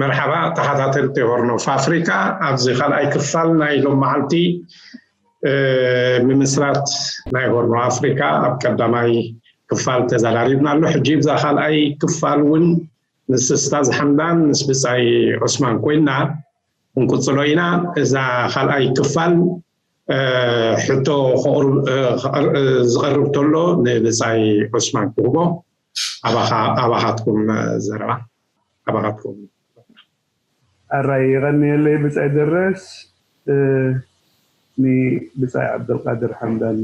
መርሓባ ተኸታተልቲ ሆርን ኦፍ ኣፍሪካ፣ ኣብዚ ካልኣይ ክፋል ናይ ሎም መዓልቲ ምምስራት ናይ ሆርን ኦፍ ኣፍሪካ ኣብ ቀዳማይ ክፋል ተዘራሪብና ኣሎ። ሕጂ ብዛ ካልኣይ ክፋል እውን ምስ ስታዝ ሓምዳን ምስ ብጻይ ዑስማን ኮይና ክንቅጽሎ ኢና። እዛ ካልኣይ ክፋል ሕቶ ዝቐርብ ተሎ ንብጻይ ዑስማን ክህቦ ኣባኻትኩም ዘረባ ኣባኻትኩም። ኣራይ ይቐንየለይ ብጻይ ደረስ። ንብጻይ ዓብደልቃድር ሓምዳን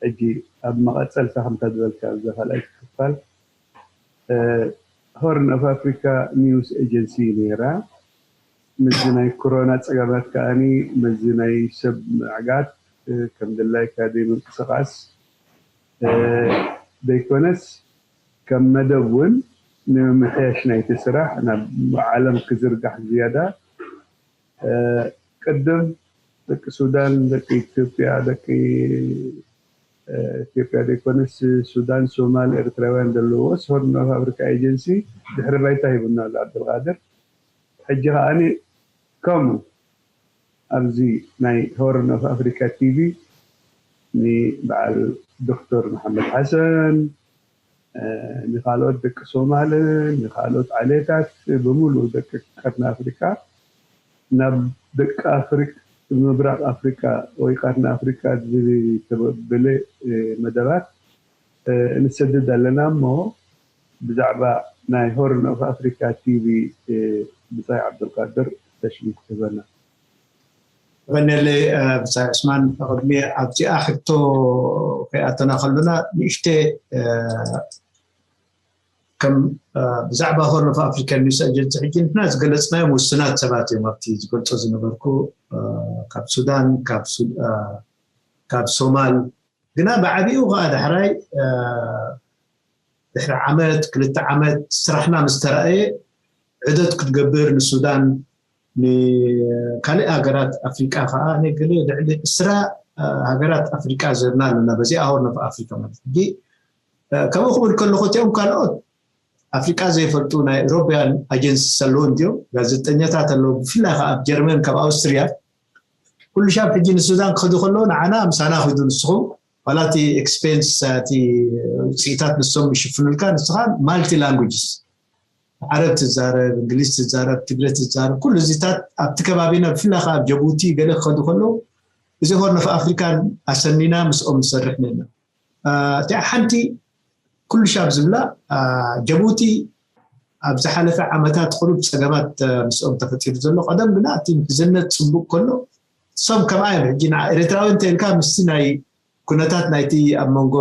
ሕጂ ኣብ መቐጸልታ ከምታ ዝበልካ ኣብዛ ካልኣይ ክፋል ሆርን ኦፍ ኣፍሪካ ኒውስ ኤጀንሲ ነይራ። ምስዚ ናይ ኮሮና ጸገማት ከኣኒ ምስዚ ናይ ሰብ ምዕጋት ከም ድላይካ ዘይምንቅስቓስ ዘይኮነስ ከም መደብ እውን ንምምሕያሽ ናይቲ ስራሕ ናብ ዓለም ክዝርጋሕ ዝያዳ ቅድም ደቂ ሱዳን፣ ደቂ ኢትዮጵያ፣ ደቂ ኢትዮጵያ ዘይኮነስ ሱዳን፣ ሶማል፣ ኤርትራውያን ዘለዎስ ሆርን ኦፍ ኣፍሪካ ኤጀንሲ ድሕሪ ባይታ ሂቡና ኣሎ ዓብደልቃድር። ሕጂ ከዓኒ ከምኡ ኣብዚ ናይ ሆርን ኦፍ ኣፍሪካ ቲቪ ንበዓል ዶክተር መሓመድ ሓሰን ንካልኦት ደቂ ሶማልን ንካልኦት ዓሌታት ብምሉእ ደቂ ቀርኒ ኣፍሪካ ናብ ደቂ ኣፍሪካ ምብራቅ ኣፍሪካ ወይ ቀርኒ ኣፍሪካ ዝተበበለ መደባት ንሰድድ ኣለና እሞ ብዛዕባ ናይ ሆርን ኦፍ ኣፍሪካ ቲቪ ብጻይ ዓብዱልቃድር ተሽሚት ክህበና። ቀነለ ብጻይ ዑስማን ቅድሚ ኣብዚኣ ሕቶ ከይኣተና ከሎና ንእሽተ ከም ብዛዕባ ሆርን ኦፍ ኣፍሪካ ኒውስ ኣጀንሲ ሕጂ ንሕና ዝገለፅናዮም ውስናት ሰባት እዮም ኣብቲ ዝገልፆ ዝነበርኩ ካብ ሱዳን ካብ ሶማል ግና ብዓብኡ ከዓ ዳሕራይ ድሕሪ ዓመት ክልተ ዓመት ስራሕና ምስ ተረኣየ ዕደት ክትገብር ንሱዳን ንካልእ ሃገራት ኣፍሪቃ ከዓ ንገለ ልዕሊ ዕስራ ሃገራት ኣፍሪቃ ዘርና ኣለና በዚኣ ሆርን ኦፍ ኣፍሪካ ማለት ሕጂ ከምኡ ክብል ከለኹ እቲኦም ካልኦት ኣፍሪቃ ዘይፈልጡ ናይ ኤሮፓያን ኣጀንሲስ ኣለዉ እንድዮም ጋዜጠኛታት ኣለዉ ብፍላይ ከዓ ኣብ ጀርመን ካብ ኣውስትርያ ኩሉ ሻብ ሕጂ ንሱዳን ክኸዱ ከለዉ ንዓና ምሳና ኪዱ ንስኹም ዋላ እቲ ኤክስፔንስ እቲ ውፅኢታት ንሶም ይሽፍኑልካ ንስኻ ማልቲ ላንጉጅስ ዓረብ ትዛረብ እንግሊዝ ትዛረብ ትግረ ትዛረብ ኩሉ እዚታት ኣብቲ ከባቢና ብፍላይ ከዓ ኣብ ጀቡቲ ገለ ክኸዱ ከለዉ እዚ ሆርን ኦፍ ኣፍሪካን ኣሰኒና ምስኦም ንሰርሕ ነና እቲኣ ሓንቲ ኩሉ ሻብ ዝብላ ጀቡቲ ኣብ ዝሓለፈ ዓመታት ቁሩብ ፀገማት ምስኦም ተፈጢሩ ዘሎ ቀደም ግና እቲ ምሕዝነት ፅቡቅ ከሎ እሶም ከምኣ እዮም ሕጂ ንዓ ኤርትራዊ እንተኢልካ ምስቲ ናይ ኩነታት ናይቲ ኣብ መንጎ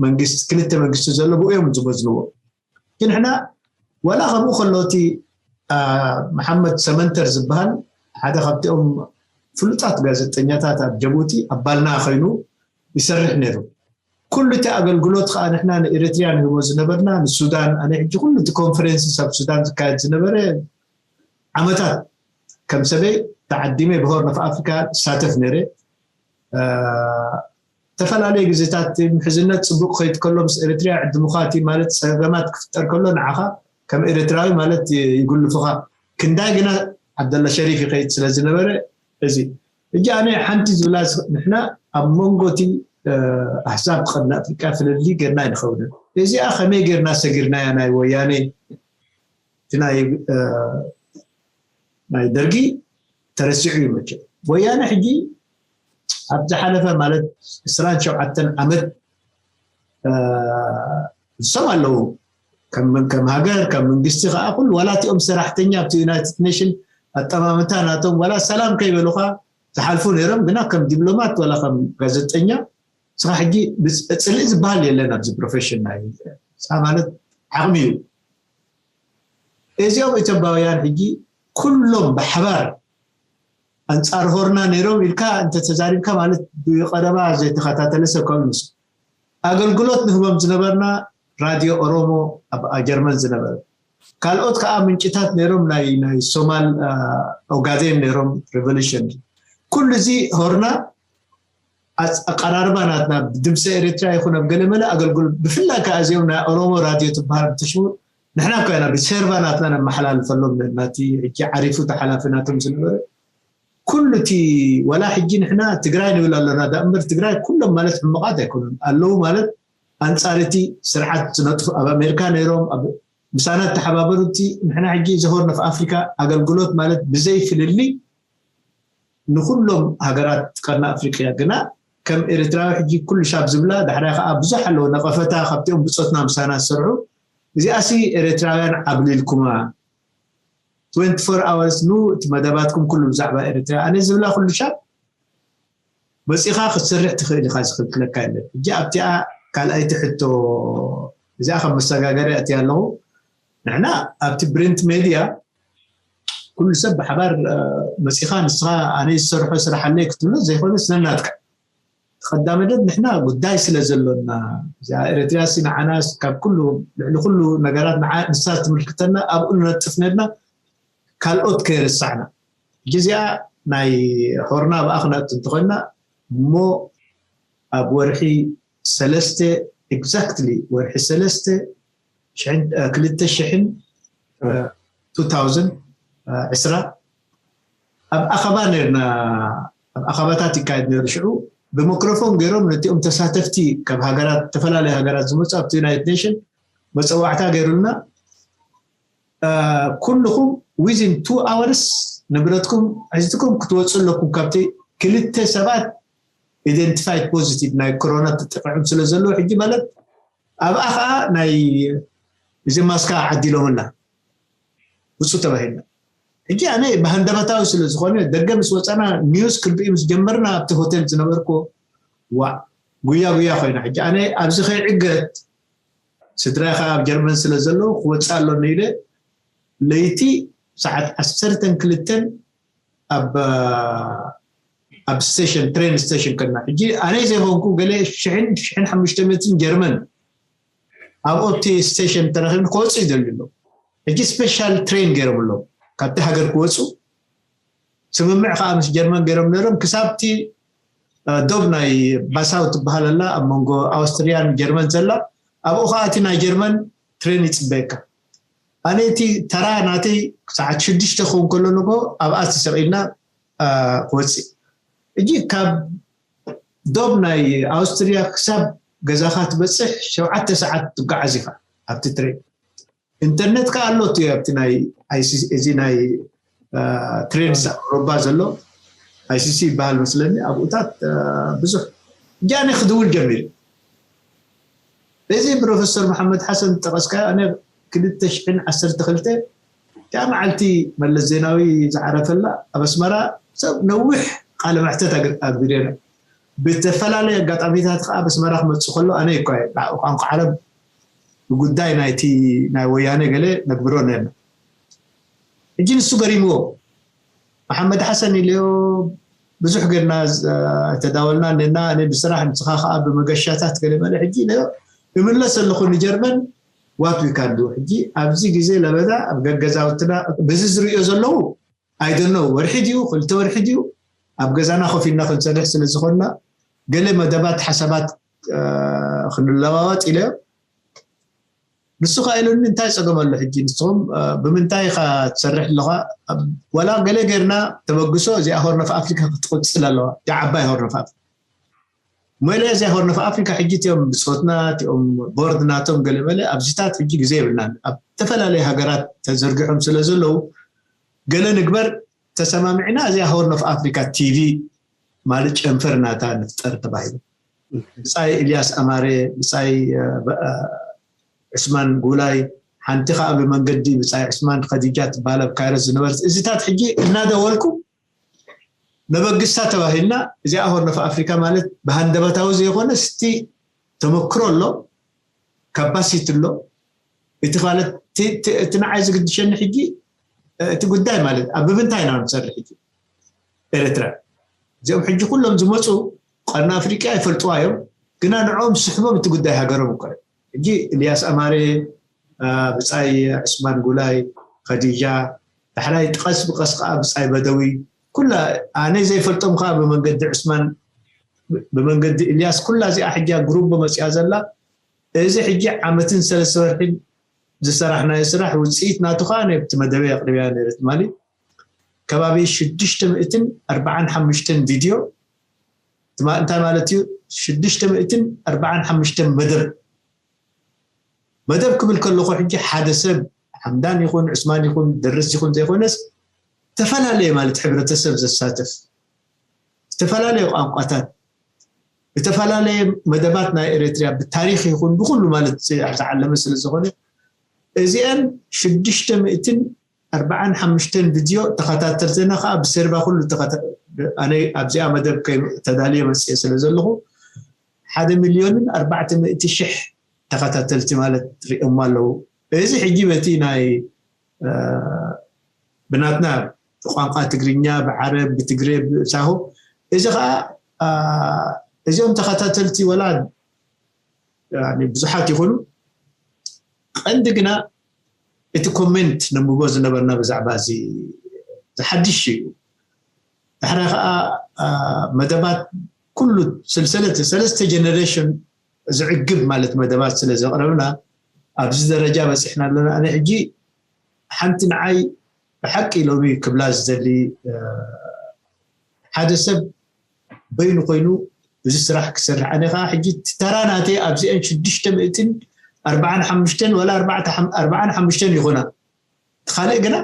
መንግስቲ ክልተ መንግስቲ ዘሎ ብኡ እዮም ዝመዝንዎ ግን ሕና ዋላ ከምኡ ከሎ እቲ መሓመድ ሰመንተር ዝበሃል ሓደ ካብቲኦም ፍሉጣት ጋዜጠኛታት ኣብ ጀቡቲ ኣባልና ኮይኑ ይሰርሕ ነይሩ ኩሉ እቲ ኣገልግሎት ከዓ ንሕና ንኤርትርያ ንህቦ ዝነበርና ንሱዳን ኣነ ሕጂ ኩሉ እቲ ኮንፈረንስ ኣብ ሱዳን ዝካየድ ዝነበረ ዓመታት ከም ሰበይ ተዓዲመ ብሆርን ኦፍ ኣፍሪካ ዝሳተፍ ነይረ ዝተፈላለዩ ግዜታት ምሕዝነት ፅቡቅ ክኸይድ ከሎ ምስ ኤርትርያ ዕድሙካ እቲ ማለት ፀገማት ክፍጠር ከሎ ንዓኻ ከም ኤርትራዊ ማለት ይጉልፉኻ ክንዳይ ግና ዓብደላ ሸሪፍ ይኸይድ ስለ ዝነበረ እዚ ሕጂ ኣነ ሓንቲ ዝብላ ንሕና ኣብ መንጎ እቲ ኣሕዛብ ቀርኒ ኣፍሪቃ ፍልልይ ጌርና ኣይንኸውንን እዚኣ ከመይ ጌርና ሰጊርናያ ናይ ወያኔ እቲ ናይ ናይ ደርጊ ተረሲዑ እዩ መቸም ወያነ ሕጂ ኣብ ዝሓለፈ ማለት ዕስራን ሸውዓተን ዓመት ንሶም ኣለዉ። ከም ከም ሃገር ከም መንግስቲ ከዓ ኩሉ ዋላ እቲኦም ሰራሕተኛ ኣብቲ ዩናይትድ ኔሽን ኣጠማምታ ናቶም ዋላ ሰላም ከይበሉካ ዝሓልፉ ነይሮም። ግና ከም ዲፕሎማት ዋላ ከም ጋዜጠኛ ንስኻ ሕጂ ጽልኢ ዝበሃል የለን ኣብዚ ፕሮፌሽን ናይ ማለት ዓቕሚ እዩ። እዚኦም ኢትዮጵያውያን ሕጂ ኩሎም ብሓባር ኣንጻር ሆርና ነይሮም ኢልካ እንተተዛሪብካ ማለት ብቀረባ ዘይተኸታተለ ሰብ ከም ምስ ኣገልግሎት ንህቦም ዝነበርና ራድዮ ኦሮሞ ኣብ ጀርመን ዝነበረ ካልኦት ከዓ ምንጭታት ነይሮም ናይ ናይ ሶማል ኦጋዴን ነይሮም ሬቮሉሽን ኩሉ እዚ ሆርና ኣቀራርባ ናትና ብድምፂ ኤርትራ ይኹን ኣብ ገለመለ ኣገልግሎት ብፍላይ ከዓ እዚኦም ናይ ኦሮሞ ራድዮ ትበሃል ትሽሙ ንሕና እኮ ኢና ብሰርቫ ናትና ነመሓላልፈሎም ነቲ ሕጂ ዓሪፉ ተሓላፊ ናቶም ዝነበረ ኩሉ እቲ ወላ ሕጂ ንሕና ትግራይ ንብል ኣለና ዳ እምበር ትግራይ ኩሎም ማለት ሕመቓት ኣይኮኑን ኣለዉ ማለት ኣንፃር እቲ ስርዓት ዝነጥፉ ኣብ ኣሜሪካ ነይሮም ምሳና ተሓባበሩ እቲ ንሕና ሕጂ እዚ ሆርን ኦፍ ኣፍሪካ ኣገልግሎት ማለት ብዘይ ፍልልይ ንኩሎም ሃገራት ቀርኒ ኣፍሪቅያ ግና ከም ኤርትራዊ ሕጂ ኩሉ ሻብ ዝብላ ዳሕራይ ከዓ ብዙሕ ኣለዎ ነቐፈታ ካብቲኦም ብፆትና ምሳና ዝሰርሑ እዚኣሲ ኤርትራውያን ዓብሊልኩማ twenty-four hours ኑ እቲ መደባትኩም ኩሉ ብዛዕባ ኤርትራ ኣነ ዝብላ ኩሉ ሻብ መፂኻ ክትሰርሕ ትኽእል ኢኻ ዝኽልክለካ የለን ሕጂ ኣብቲኣ ካልኣይቲ ሕቶ እዚኣ ከም መሰጋገሪ ኣትያ ኣለኹ ንሕና ኣብቲ ብሪንት ሜድያ ኩሉ ሰብ ብሓባር መፂኻ ንስኻ ኣነ ዝሰርሖ ስራሕ ኣለይ ክትብሎ ዘይኮነ ስለናትካ ቀዳመደብ ንሕና ጉዳይ ስለ ዘሎና እዛ ኤርትራ ሲ ንዓና ካብ ኩሉ ልዕሊ ኩሉ ነገራት ንሳ ትምልክተና ኣብኡ ንነጥፍ ነርና ካልኦት ከይረሳዕና ሕጂ እዚኣ ናይ ሆርና ኣብኣ ክነእቱ እንተኮይና እሞ ኣብ ወርሒ ሰለስተ exactly ወርሒ ሰለስተ ክልተ ሽሕን two thousand ዕስራ ኣብ ኣኸባ ነርና ኣብ ኣኸባታት ይካየድ ነሩ ሽዑ ብማይክሮፎን ገይሮም ነቲኦም ተሳተፍቲ ካብ ሃገራት ዝተፈላለዩ ሃገራት ዝመፁ ኣብቲ ዩናይትድ ኔሽን መፀዋዕታ ገይሩልና ኩልኹም within two hours ንብረትኩም ሒዝትኩም ክትወፁ ኣለኩም ካብቲ ክልተ ሰባት identified positive ናይ ኮሮና ተጠቂዖም ስለ ዘለዉ ሕጂ ማለት ኣብኣ ከዓ ናይ እዚ ማስካ ዓዲሎምና ውፁ ተባሂልና ሕጂ ኣነ ብሃንደበታዊ ስለ ዝኾነ ደገ ምስ ወፀና ኒውስ ክንርኢ ምስ ጀመርና ኣብቲ ሆቴል ዝነበርኩ ዋ ጉያ ጉያ ኮይና ሕጂ ኣነ ኣብዚ ከይዕገት ስድራይ ከዓ ኣብ ጀርመን ስለ ዘለዉ ክወፅእ ኣሎኒ ኢለ ለይቲ ሰዓት ዓሰርተን ክልተን ኣብ ኣብ ስቴሽን ትሬን ስቴሽን ከና ሕጂ ኣነ ዘይኮንኩ ገለ ሽሕን ሽሕን ሓሙሽተ ሚእትን ጀርመን ኣብኡ ኣብቲ ስቴሽን ተረኺብኒ ክወፅእ ይደልዩ ኣለዉ ሕጂ ስፔሻል ትሬን ገይሮም ኣለዉ ካብቲ ሃገር ክወፁ ስምምዕ ከዓ ምስ ጀርመን ገይሮም ነይሮም ክሳብቲ ዶብ ናይ ባሳው ትበሃል ኣላ ኣብ መንጎ ኣውስትሪያን ጀርመን ዘላ ኣብኡ ከዓ እቲ ናይ ጀርመን ትሬን ይፅበየካ ኣነ እቲ ተራ ናተይ ሰዓት ሽዱሽተ ክኸውን ከሎ ንጎ ኣብኣ ተሰቂልና ክወፅእ እጂ ካብ ዶብ ናይ ኣውስትሪያ ክሳብ ገዛኻ ትበፅሕ ሸውዓተ ሰዓት ትጓዓዝ ኢኻ ኣብቲ ትሬን ኢንተርኔት ከዓ ኣሎ እቲ ኣብቲ ናይ እዚ ናይ ትሬንስ ኣብ ኣውሮባ ዘሎ ኣይሲሲ ይበሃል መስለኒ ኣብኡታት ብዙሕ እጃኒ ክድውል ጀሚሩ እዚ ፕሮፌሰር መሓመድ ሓሰን ዝጠቐስካዮ ኣነ ክልተ ሽሕን ዓሰርተ ክልተ እቲኣ መዓልቲ መለስ ዜናዊ ዝዓረፈላ ኣብ ኣስመራ ሰብ ነዊሕ ቃለ መሕተት ኣግቢረ ብተፈላለየ ኣጋጣሚታት ከዓ ኣብ ኣስመራ ክመፅእ ከሎ ኣነ እኳ ቋንቋ ዓረብ ብጉዳይ ናይቲ ናይ ወያነ ገለ ነግብሮ ነርና ሕጂ ንሱ ገሪምዎ መሓመድ ሓሰን ኢለዮ ብዙሕ ገርና ተዳወልና ነና ኣነ ብስራሕ ንስኻ ከዓ ብመገሻታት ገለ መለ ሕጂ ኢለዮ እምለስ ኣለኹ ንጀርመን ዋት ዊካንዱ ሕጂ ኣብዚ ግዜ ለበዳ ኣብ ገገዛውትና በዚ ዝርእዮ ዘለዉ ኣይደኖ ወርሒ ድዩ ክልተ ወርሒ ድዩ ኣብ ገዛና ኮፍ ኢልና ክንሰርሕ ስለ ዝኾንና ገለ መደባት ሓሳባት ክንለዋወጥ ኢለዮ ንሱ ከዓ ኢሉኒ እንታይ ፀገም ኣሎ ሕጂ ንስኹም ብምንታይ ኢኻ ትሰርሕ ኣለኻ ዋላ ገለ ገርና ተበግሶ እዚኣ ሆርኖፍ ኣፍሪካ ክትቆፅል ኣለዋ እዚኣ ዓባይ ሆርኖፍ ኣፍሪካ ሞይለ እዚኣ ሆርኖፍ ኣፍሪካ ሕጂ እቲኦም ብፆትና እቲኦም ቦርድ ናቶም ገለ መለ ኣብዚታት ሕጂ ግዜ የብልናን ኣብ ዝተፈላለዩ ሃገራት ተዘርጊሖም ስለ ዘለዉ ገለ ንግበር ተሰማሚዕና እዚኣ ሆርኖፍ ኣፍሪካ ቲቪ ማለት ጨንፈር ናታ ንፍጠር ተባሂሉ። ብጻይ ኢልያስ ኣማረ፣ ብጻይ ዕስማን ጉላይ፣ ሓንቲ ከዓ ብመንገዲ ብጻይ ዕስማን ከዲጃ ትበሃል ኣብ ካይሮ ዝነበረት፣ እዚታት ሕጂ እናደወልኩ ነበግሳ ተባሂልና። እዚኣ ሆርን ኦፍ ኣፍሪካ ማለት ብሃንደበታዊ ዘይኮነ ስቲ ተመክሮ ኣሎ፣ ካፓሲቲ ኣሎ። እቲ ማለት እቲ ንዓይ ዝግድሸኒ ሕጂ እቲ ጉዳይ ማለት ኣብ ብምንታይ ኢና ንሰርሕ ሕጂ ኤርትራ? እዚኦም ሕጂ ኩሎም ዝመፁ ቀርኒ ኣፍሪቃ ይፈልጥዋ እዮም፣ ግና ንዕኦም ስሕቦም እቲ ጉዳይ ሃገሮም እኮ። ሕጂ እልያስ ኣማረ፣ ብፃይ ዕስማን ጉላይ፣ ከዲጃ፣ ዳሕራይ ጥቀስ ብቀስ ከዓ ብፃይ በደዊ፣ ኩላ ኣነ ዘይፈልጦም ከዓ ብመንገዲ ዕስማን፣ ብመንገዲ እልያስ፣ ኩላ እዚኣ ሕጂ ኣብ ግሩብ መፅያ ዘላ። እዚ ሕጂ ዓመትን ሰለስተ ወርሒን ዝሰራሕናዮ ስራሕ ውፅኢት ናቱ ከዓ ነብቲ መደበይ ኣቅሪብያ ነይረ ትማሊ። ከባቢ ሽዱሽተ ሚእትን ኣርባዓን ሓሙሽተን ቪድዮ፣ ትማ- እንታይ ማለት እዩ? ሽዱሽተ ሚእትን ኣርባዓን ሓሙሽተን መደብ። መደብ ክብል ከለኹ ሕጂ ሓደ ሰብ ሓምዳን ይኹን ዕስማን ይኹን ደርስ ይኹን ዘይኮነስ፣ ዝተፈላለየ ማለት ሕብረተሰብ ዘሳተፍ፣ ዝተፈላለየ ቋንቋታት፣ ዝተፈላለየ መደባት ናይ ኤርትራ ብታሪኽ ይኹን ብኩሉ ማለት ዝዓለመ ስለ ዝኾነ፣ እዚአን ሽዱሽተ ሚእትን ኣርባዓን ሓሙሽተን ቪድዮ ተኸታተልትና ከዓ ብሰርባ ኩሉ ተኸታ- ኣነ ኣብዚኣ መደብ ከይ- ተዳልየ መፅየ ስለ ዘለኹ፣ ሓደ ሚልዮንን ኣርባዕተ ሚእቲ ሽሕ ተኸታተልቲ ማለት ሪኦማ ኣለዉ። እዚ ሕጂ በቲ ናይ ብናትና ብቋንቋ ትግርኛ፣ ብዓረብ፣ ብትግሬ፣ ብሳሆ፣ እዚ ከዓ እዚኦም ተኸታተልቲ ወላ ብዙሓት ይኹኑ፣ ቀንዲ ግና እቲ ኮሜንት ነንብቦ ዝነበርና ብዛዕባ እዚ ዝሓድሽ እዩ። ዳሕራይ ከዓ መደባት ኩሉ ስልሰለት ሰለስተ ጀነሬሽን ዝዕግብ ማለት መደባት ስለ ዘቕረብና ኣብዚ ደረጃ በፂሕና ኣለና። ኣነ ሕጂ ሓንቲ ንዓይ ብሓቂ ሎሚ ክብላ ዝደሊ ሓደ ሰብ በይኑ ኮይኑ እዚ ስራሕ ክሰርሕ፣ ኣነ ከዓ ሕጂ ተራ ናተይ ኣብዚአን ሽዱሽተ ሚእትን ኣርባዓን ሓሙሽተን ወላ ኣርባዓን ሓሙሽተን ይኾና። እቲ ካልእ ግና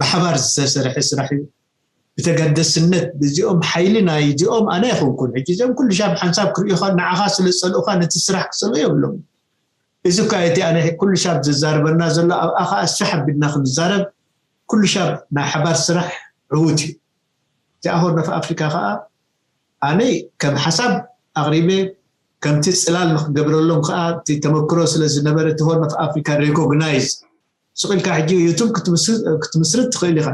ብሓባር ዝተሰርሐ ስራሕ እዩ። ብተገደስነት ብዚኦም ሓይሊ ናይ ዚኦም ኣነ ኣይኮንኩን። ሕጂ እዚኦም ኩሉ ሻብ ሓንሳብ ክርእዩኻ ንዓኻ ስለ ዝፀልኡኻ ነቲ ስራሕ ክፀልኡ የብሎም። እዚ እኳ እቲ ኣነ ኩሉ ሻብ ዝዛርበና ዘሎ ኣብኣ ከዓ ስራሕ ኣቢልና ክንዛረብ ኩሉ ሻብ ናይ ሓባር ስራሕ ዕዉት እዩ። እዚኣ ሆርን ኦፍ ኣፍሪካ ከዓ ኣነ ከም ሓሳብ ኣቕሪበ ከምቲ ፅላል ንክገብረሎም ከዓ እቲ ተመክሮ ስለ ዝነበረ እቲ ሆርን ኦፍ ኣፍሪካ ሬኮግናይዝ ስቕ ኢልካ ሕጂ ዩቱብ ክትምስርት ትኽእል ኢኻ።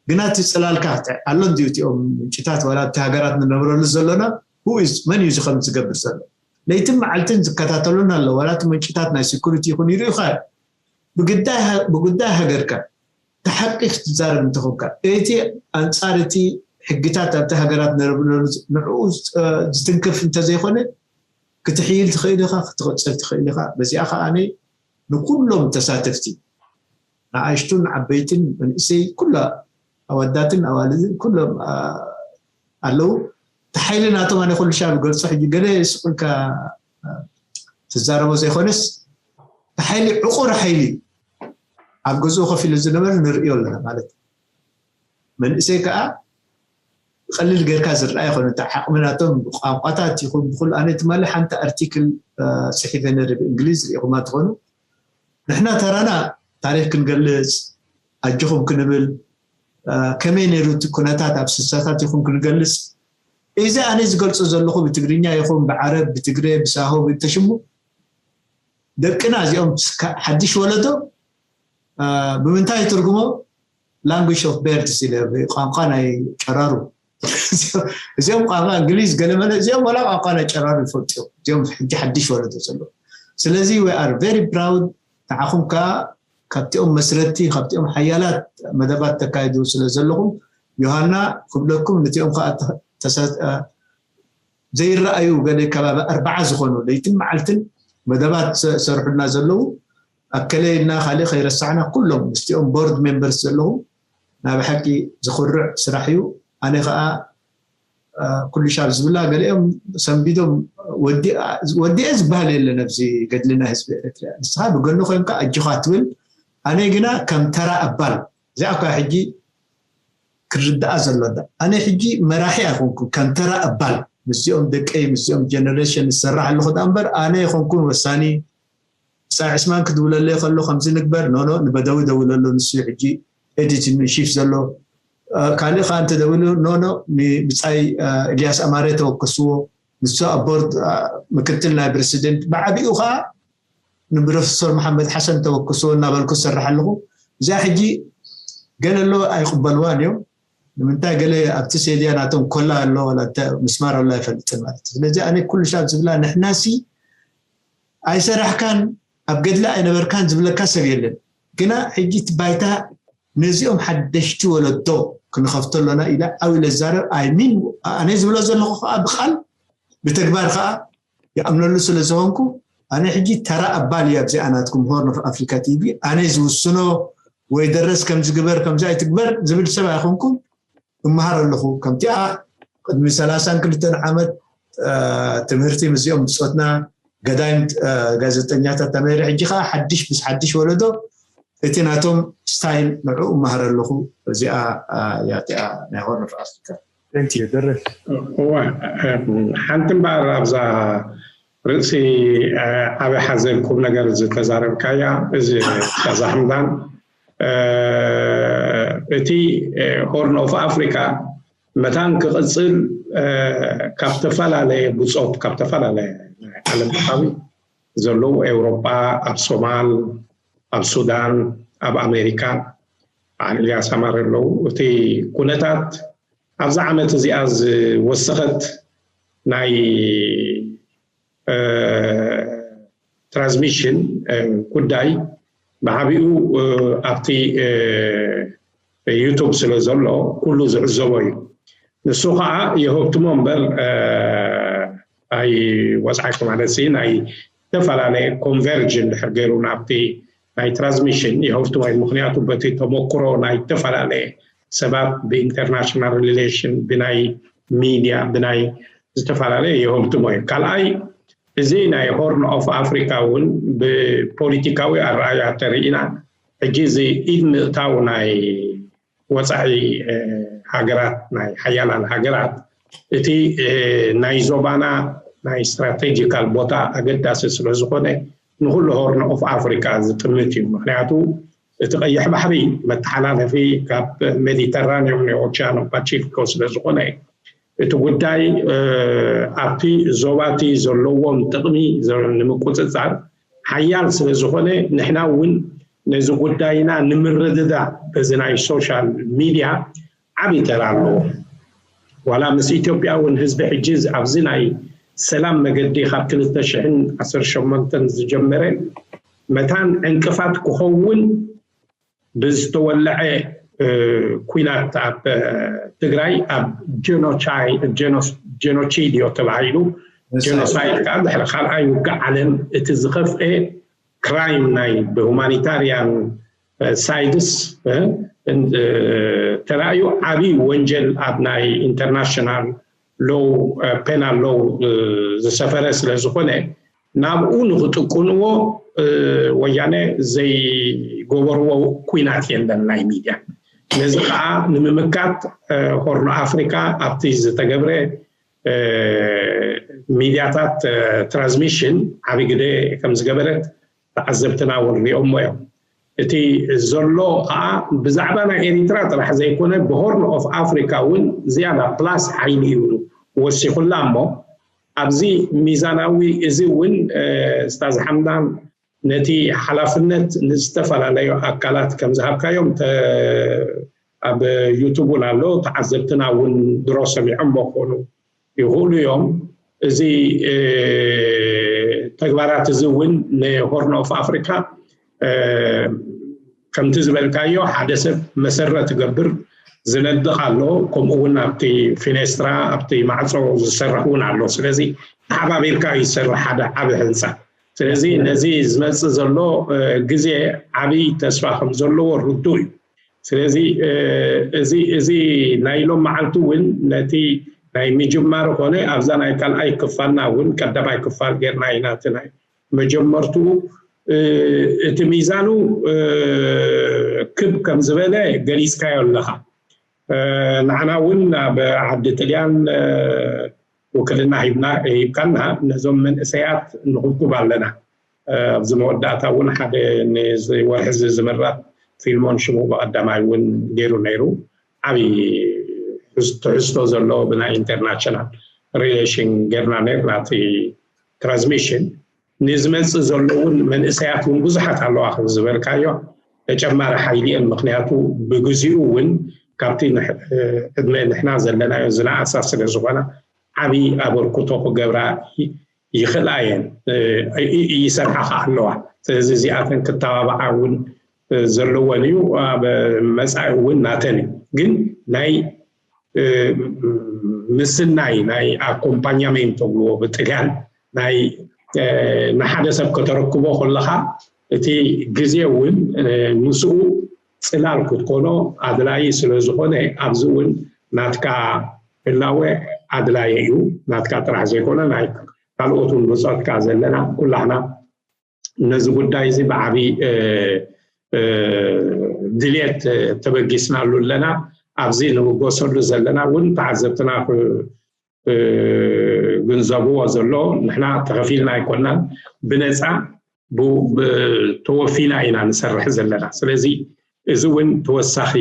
ግና እቲ ፅላልካ ኣሎ እንዲዩ እቲኦም ምንጭታት ዋላ ኣብቲ ሃገራት ንነብረሉ ዘሎና who is መን እዩ እዚ ከም ዝገብር ዘሎ ለይትን መዓልትን ዝከታተሉና ኣሎ ዋላ እቲ ምንጭታት ናይ ሴኩሪቲ ይኹን ይርእዩኻ ብጉዳይ ሃገርካ ተሓቂ ክትዛረብ እንተኾንካ እቲ ኣንፃር እቲ ሕግታት ኣብቲ ሃገራት ንረብለሉ ንዕኡ ዝትንክፍ እንተዘይኮነ ክትሕይል ትኽእል ኢኻ ክትቕፅል ትኽእል ኢኻ በዚኣ ከዓ ንኩሎም ተሳተፍቲ ንኣሽቱን ዓበይትን መንእሰይ ኩላ ኣወዳትን ኣዋልድን ኩሎም ኣለዉ እቲ ሓይሊ ናቶም ኣነ ኩሉ ሻብ ገልፆ ሕጂ ገለ ስቁልካ ትዛረቦ ዘይኮነስ እቲ ሓይሊ ዕቑር ሓይሊ ኣብ ገዝኡ ኮፍ ኢሉ ዝነበረ ንርእዮ ኣለና ማለት እዩ መንእሰይ ከዓ ብቐሊል ጌርካ ዝረኣ ይኮነ እቲ ዓቕሚ ናቶም ብቋንቋታት ይኹን ብኩሉ ኣነ ትማሊ ሓንቲ ኣርቲክል ፅሒፈ ነረ ብእንግሊዝ ሪኢኹማ ትኾኑ ንሕና ተራና ታሪክ ክንገልፅ ኣጆኹም ክንብል ከመይ ነይሩ እቲ ኩነታት ኣብ ስሳታት ይኹን ክንገልፅ እዚ ኣነ ዝገልፆ ዘለኹ ብትግርኛ ይኹን ብዓረብ ብትግረ ብሳሆ ብተሽሙ ደቅና እዚኦም ሓድሽ ወለዶ ብምንታይ ትርጉሞ language of birds ኢለ ቋንቋ ናይ ጨራሩ እዚኦም ቋንቋ እንግሊዝ ገለመለ እዚኦም ወላ ቋንቋ ናይ ጨራሩ ይፈልጡ እዮም እዚኦም ሕጂ ሓድሽ ወለዶ ዘለዉ ስለዚ we are very proud ንዓኹም ከዓ ካብቲኦም መስረትቲ ካብቲኦም ሓያላት መደባት ተካይዱ ስለ ዘለኹም ዮሃና ክብለኩም ነቲኦም ከዓ ዘይረኣዩ ገለ ከባቢ ኣርባዓ ዝኾኑ ለይትን መዓልትን መደባት ዝሰርሑልና ዘለዉ ኣከለ ኢልና ካልእ ከይረሳዕና ኩሎም ምስቲኦም ቦርድ ሜምበርስ ዘለኹም ናይ ብሓቂ ዝኹርዕ ስራሕ እዩ ኣነ ከዓ ኩሉ ሻብ ዝብላ ገሊኦም ሰንቢዶም ወዲአ ዝበሃል የለን ኣብዚ ገድልና ህዝቢ ኤርትራ ንስኻ ብገኑ ኮንካ ኣጆኻ ትብል ኣነ ግና ከም ተራ ኣባል እዚኣ እኳ ሕጂ ክርዳኣ ዘሎ። ኣነ ሕጂ መራሒ ኣይኮንኩን፣ ከም ተራ ኣባል ምስዚኦም ደቀይ ምስዚኦም ጀነሬሽን ዝሰራሕ ኣለኹ። ዳ እምበር ኣነ ኣይኮንኩን ወሳኒ። ሳይ ዕስማን ክድውለለይ ከሎ ከምዚ ንግበር፣ ኖኖ፣ ንበደዊ ደውለሎ፣ ንሱ ሕጂ ኤዲቲንግ ሺፍ ዘሎ። ካልእ ከዓ እንተደውሉ፣ ኖኖ፣ ንብፃይ እልያስ ኣማረ ተወከስዎ፣ ንሱ ኣብ ቦርድ ምክትል ናይ ፕረሲደንት፣ ብዓቢኡ ከዓ ንፕሮፌሰር መሓመድ ሓሰን ተወክሶ እናበልኩ ዝሰርሕ ኣለኹ። እዚኣ ሕጂ ገለ ኣሎ ኣይቕበልዋን እዮም። ንምንታይ ገለ ኣብቲ ሴድያ ናቶም ኮላ ኣሎ፣ ወላ ምስማር ኣሎ ኣይፈልጥን ማለት እዩ። ስለዚ ኣነ ኩሉ ሻብ ዝብላ ንሕናሲ ኣይሰራሕካን ኣብ ገድሊ ኣይነበርካን ዝብለካ ሰብ የለን። ግና ሕጂ እቲ ባይታ ነዚኦም ሓደሽቲ ወለዶ ክንኸፍቶ ኣለና ኢለ ዓው ኢለ ዝዛረብ ኣይሚን ኣነ ዝብሎ ዘለኹ ከዓ ብቃል ብተግባር ከዓ ይኣምነሉ ስለ ዝኾንኩ ኣነ ሕጂ ተራ ኣባል እየ ኣብዚኣ ናትኩም ሆርን ኦፍ ኣፍሪካ ቲቪ ኣነ ዝውስኖ ወይ ደረስ ከምዚ ግበር ከምዚ ኣይትግበር ዝብል ሰብ ኣይኮንኩን። እመሃር ኣለኹ ከምቲኣ ቅድሚ ሰላሳን ክልተን ዓመት ትምህርቲ ምስዚኦም ብፆትና ገዳይም ጋዜጠኛታት ተመይረ ሕጂ ከዓ ሓድሽ ምስ ሓድሽ ወለዶ እቲ ናቶም ስታይል ንዕኡ እመሃር ኣለኹ። እዚኣ እያ እቲኣ ናይ ሆርን ኦፍ ኣፍሪካ። ደረስ እወ ሓንቲ እምበኣር ኣብዛ ርእሲ ዓቢ ሓዘል ቁም ነገር ዝተዛረብካያ እዚ ዛሕምዳን እቲ ሆርን ኦፍ ኣፍሪካ መታን ክቕፅል ካብ ዝተፈላለየ ብፆት ካብ ዝተፈላለየ ናይ ዓለም ከባቢ ዘለዉ ኤውሮጳ ኣብ ሶማል ኣብ ሱዳን ኣብ ኣሜሪካ በዓል ኢልያስ ኣማረ ኣለዉ እቲ ኩነታት ኣብዛ ዓመት እዚኣ ዝወሰኸት ናይ ትራንስሚሽን ጉዳይ ብዓቢኡ ኣብቲ ዩቱብ ስለ ዘሎ ኩሉ ዝዕዘቦ እዩ። ንሱ ከዓ የህብትሞ እምበር ኣይ ወፃዒ ማለት ናይ ዝተፈላለየ ኮንቨርጅ እንድሕር ገይሩ ናብቲ ናይ ትራንስሚሽን የህብትሞ እዩ። ምክንያቱ በቲ ተመክሮ ናይ ዝተፈላለየ ሰባት ብኢንተርናሽናል ሪሌሽን ብናይ ሚድያ ብናይ ዝተፈላለየ የህብትሞ እዩ። ካልኣይ እዚ ናይ ሆርን ኦፍ ኣፍሪካ እውን ብፖለቲካዊ ኣረኣያ ተርኢና ሕጂ እዚ ኢድ ምእታው ናይ ወፃዒ ሃገራት ናይ ሓያላን ሃገራት እቲ ናይ ዞባና ናይ ስትራቴጂካል ቦታ ኣገዳሲ ስለ ዝኾነ ንኩሉ ሆርን ኦፍ ኣፍሪካ ዝጥምት እዩ። ምክንያቱ እቲ ቀይሕ ባሕሪ መተሓላለፊ ካብ ሜዲተራኒዮም ንኦቻኖ ፓሲፊኮ ስለ ዝኾነ እቲ ጉዳይ ኣብቲ ዞባቲ ዘለዎም ጥቕሚ ንምቁፅፃር ሓያል ስለ ዝኾነ ንሕና እውን ነዚ ጉዳይና ንምርድዳእ በዚ ናይ ሶሻል ሚድያ ዓብዪ ተራ ኣለዎ። ዋላ ምስ ኢትዮጵያ እውን ህዝቢ ሕጂ ኣብዚ ናይ ሰላም መገዲ ካብ ክልተ ሽሕን ዓሰርተ ሸሞንተን ዝጀመረ መታን ዕንቅፋት ክኸውን ብዝተወለዐ ኩናት ኣብ ትግራይ ኣብ ጀኖሳይድ ጀኖሲድዮ ተባሂሉ ጀኖሳይድ ከዓ ድሕሪ ካልኣይ ውግእ ዓለም እቲ ዝኸፍኤ ክራይም ናይ ብሁማኒታሪያን ሳይድስ ተራእዩ ዓብዪ ወንጀል ኣብ ናይ ኢንተርናሽናል ሎው ፔናል ሎው ዝሰፈረ ስለ ዝኾነ ናብኡ ንኽጥቁንዎ ወያነ ዘይገበርዎ ኩናት የለን ናይ ሚድያ። ነዚ ከዓ ንምምካት ሆርን ኣፍሪካ ኣብቲ ዝተገብረ ሚድያታት ትራንስሚሽን ዓብዪ ግደ ከም ዝገበረት ተዓዘብትና እውን ሪኦሞ እዮም። እቲ ዘሎ ከዓ ብዛዕባ ናይ ኤሪትራ ጥራሕ ዘይኮነ ብሆርን ኦፍ ኣፍሪካ እውን ዝያዳ ፕላስ ሓይሊ እዩ ወሲኹላ እሞ ኣብዚ ሚዛናዊ እዚ እውን ስታዝ ሓምዳን ነቲ ሓላፍነት ንዝተፈላለዩ ኣካላት ከም ዝሃብካዮም ኣብ ዩቱብ እውን ኣሎ ተዓዘብትና እውን ድሮ ሰሚዖሞ ክኾኑ ይኽእሉ እዮም። እዚ ተግባራት እዚ እውን ንሆርን ኦፍ ኣፍሪካ ከምቲ ዝበልካዮ ሓደ ሰብ መሰረት ትገብር ዝነድቕ ኣሎ። ከምኡ እውን ኣብቲ ፊኔስትራ ኣብቲ ማዕፆ ዝሰርሕ እውን ኣሎ። ስለዚ ተሓባቢርካ እዩ ዝሰርሕ ሓደ ዓቢ ህንፃ። ስለዚ ነዚ ዝመፅእ ዘሎ ግዜ ዓብይ ተስፋ ከም ዘለዎ ርዱእ እዩ። ስለዚ እዚ እዚ ናይ ሎም መዓልቲ እውን ነቲ ናይ ምጅማር ኮነ ኣብዛ ናይ ካልኣይ ክፋልና እውን ቀዳማይ ክፋል ጌርና ኢና እቲ ናይ መጀመርትኡ እቲ ሚዛኑ ክብ ከም ዝበለ ገሊፅካዮ ኣለኻ። ንዓና እውን ኣብ ዓዲ ጥልያን ውክልና ሂብካና ነዞም መንእሰያት ንኽብኩብ ኣለና። ኣብዚ መወዳእታ እውን ሓደ ንወርሒ እዚ ዝምረጥ ፊልሞን ሽሙ ብቐዳማይ እውን ገይሩ ነይሩ። ዓብዪ ትሕዝቶ ዘለዎ ብናይ ኢንተርናሽናል ሪሌሽን ጌርና ነይርና እቲ ትራንስሚሽን። ንዝመፅእ ዘሎ እውን መንእሰያት እውን ብዙሓት ኣለዋ ከም ዝበልካዮ ተጨማሪ ሓይሊ እየን። ምክንያቱ ብግዚኡ እውን ካብቲ ዕድመ ንሕና ዘለናዮ ዝነኣሳ ስለ ዝኾና ዓብዪ ኣበርክቶ ክገብራ ይኽእላ እየን፣ ይሰርሓ ከዓ ኣለዋ። ስለዚ እዚኣተን ክተባብዓ እውን ዘለወን እዩ። ኣብ መፃኢ እውን ናተን እዩ። ግን ናይ ምስናይ ናይ ኣኮምፓኛሜንቶ ብልዎ ብጥልያን ናይ ንሓደ ሰብ ከተረክቦ ከለኻ እቲ ግዜ እውን ምስኡ ፅላል ክትኮኖ ኣድላዪ ስለ ዝኾነ ኣብዚ እውን ናትካ ህላወ ኣድላዪ እዩ። ናትካ ጥራሕ ዘይኮነ ናይ ካልኦት እውን ብፆትካ ዘለና ኩላህና ነዚ ጉዳይ እዚ ብዓብዪ ድልየት ተበጊስናሉ ኣለና። ኣብዚ ንብገሰሉ ዘለና እውን ተዓዘብትና ክግንዘብዎ ዘሎ ንሕና ተኸፊልና ኣይኮናን፣ ብነፃ ተወፊና ኢና ንሰርሕ ዘለና። ስለዚ እዚ እውን ተወሳኺ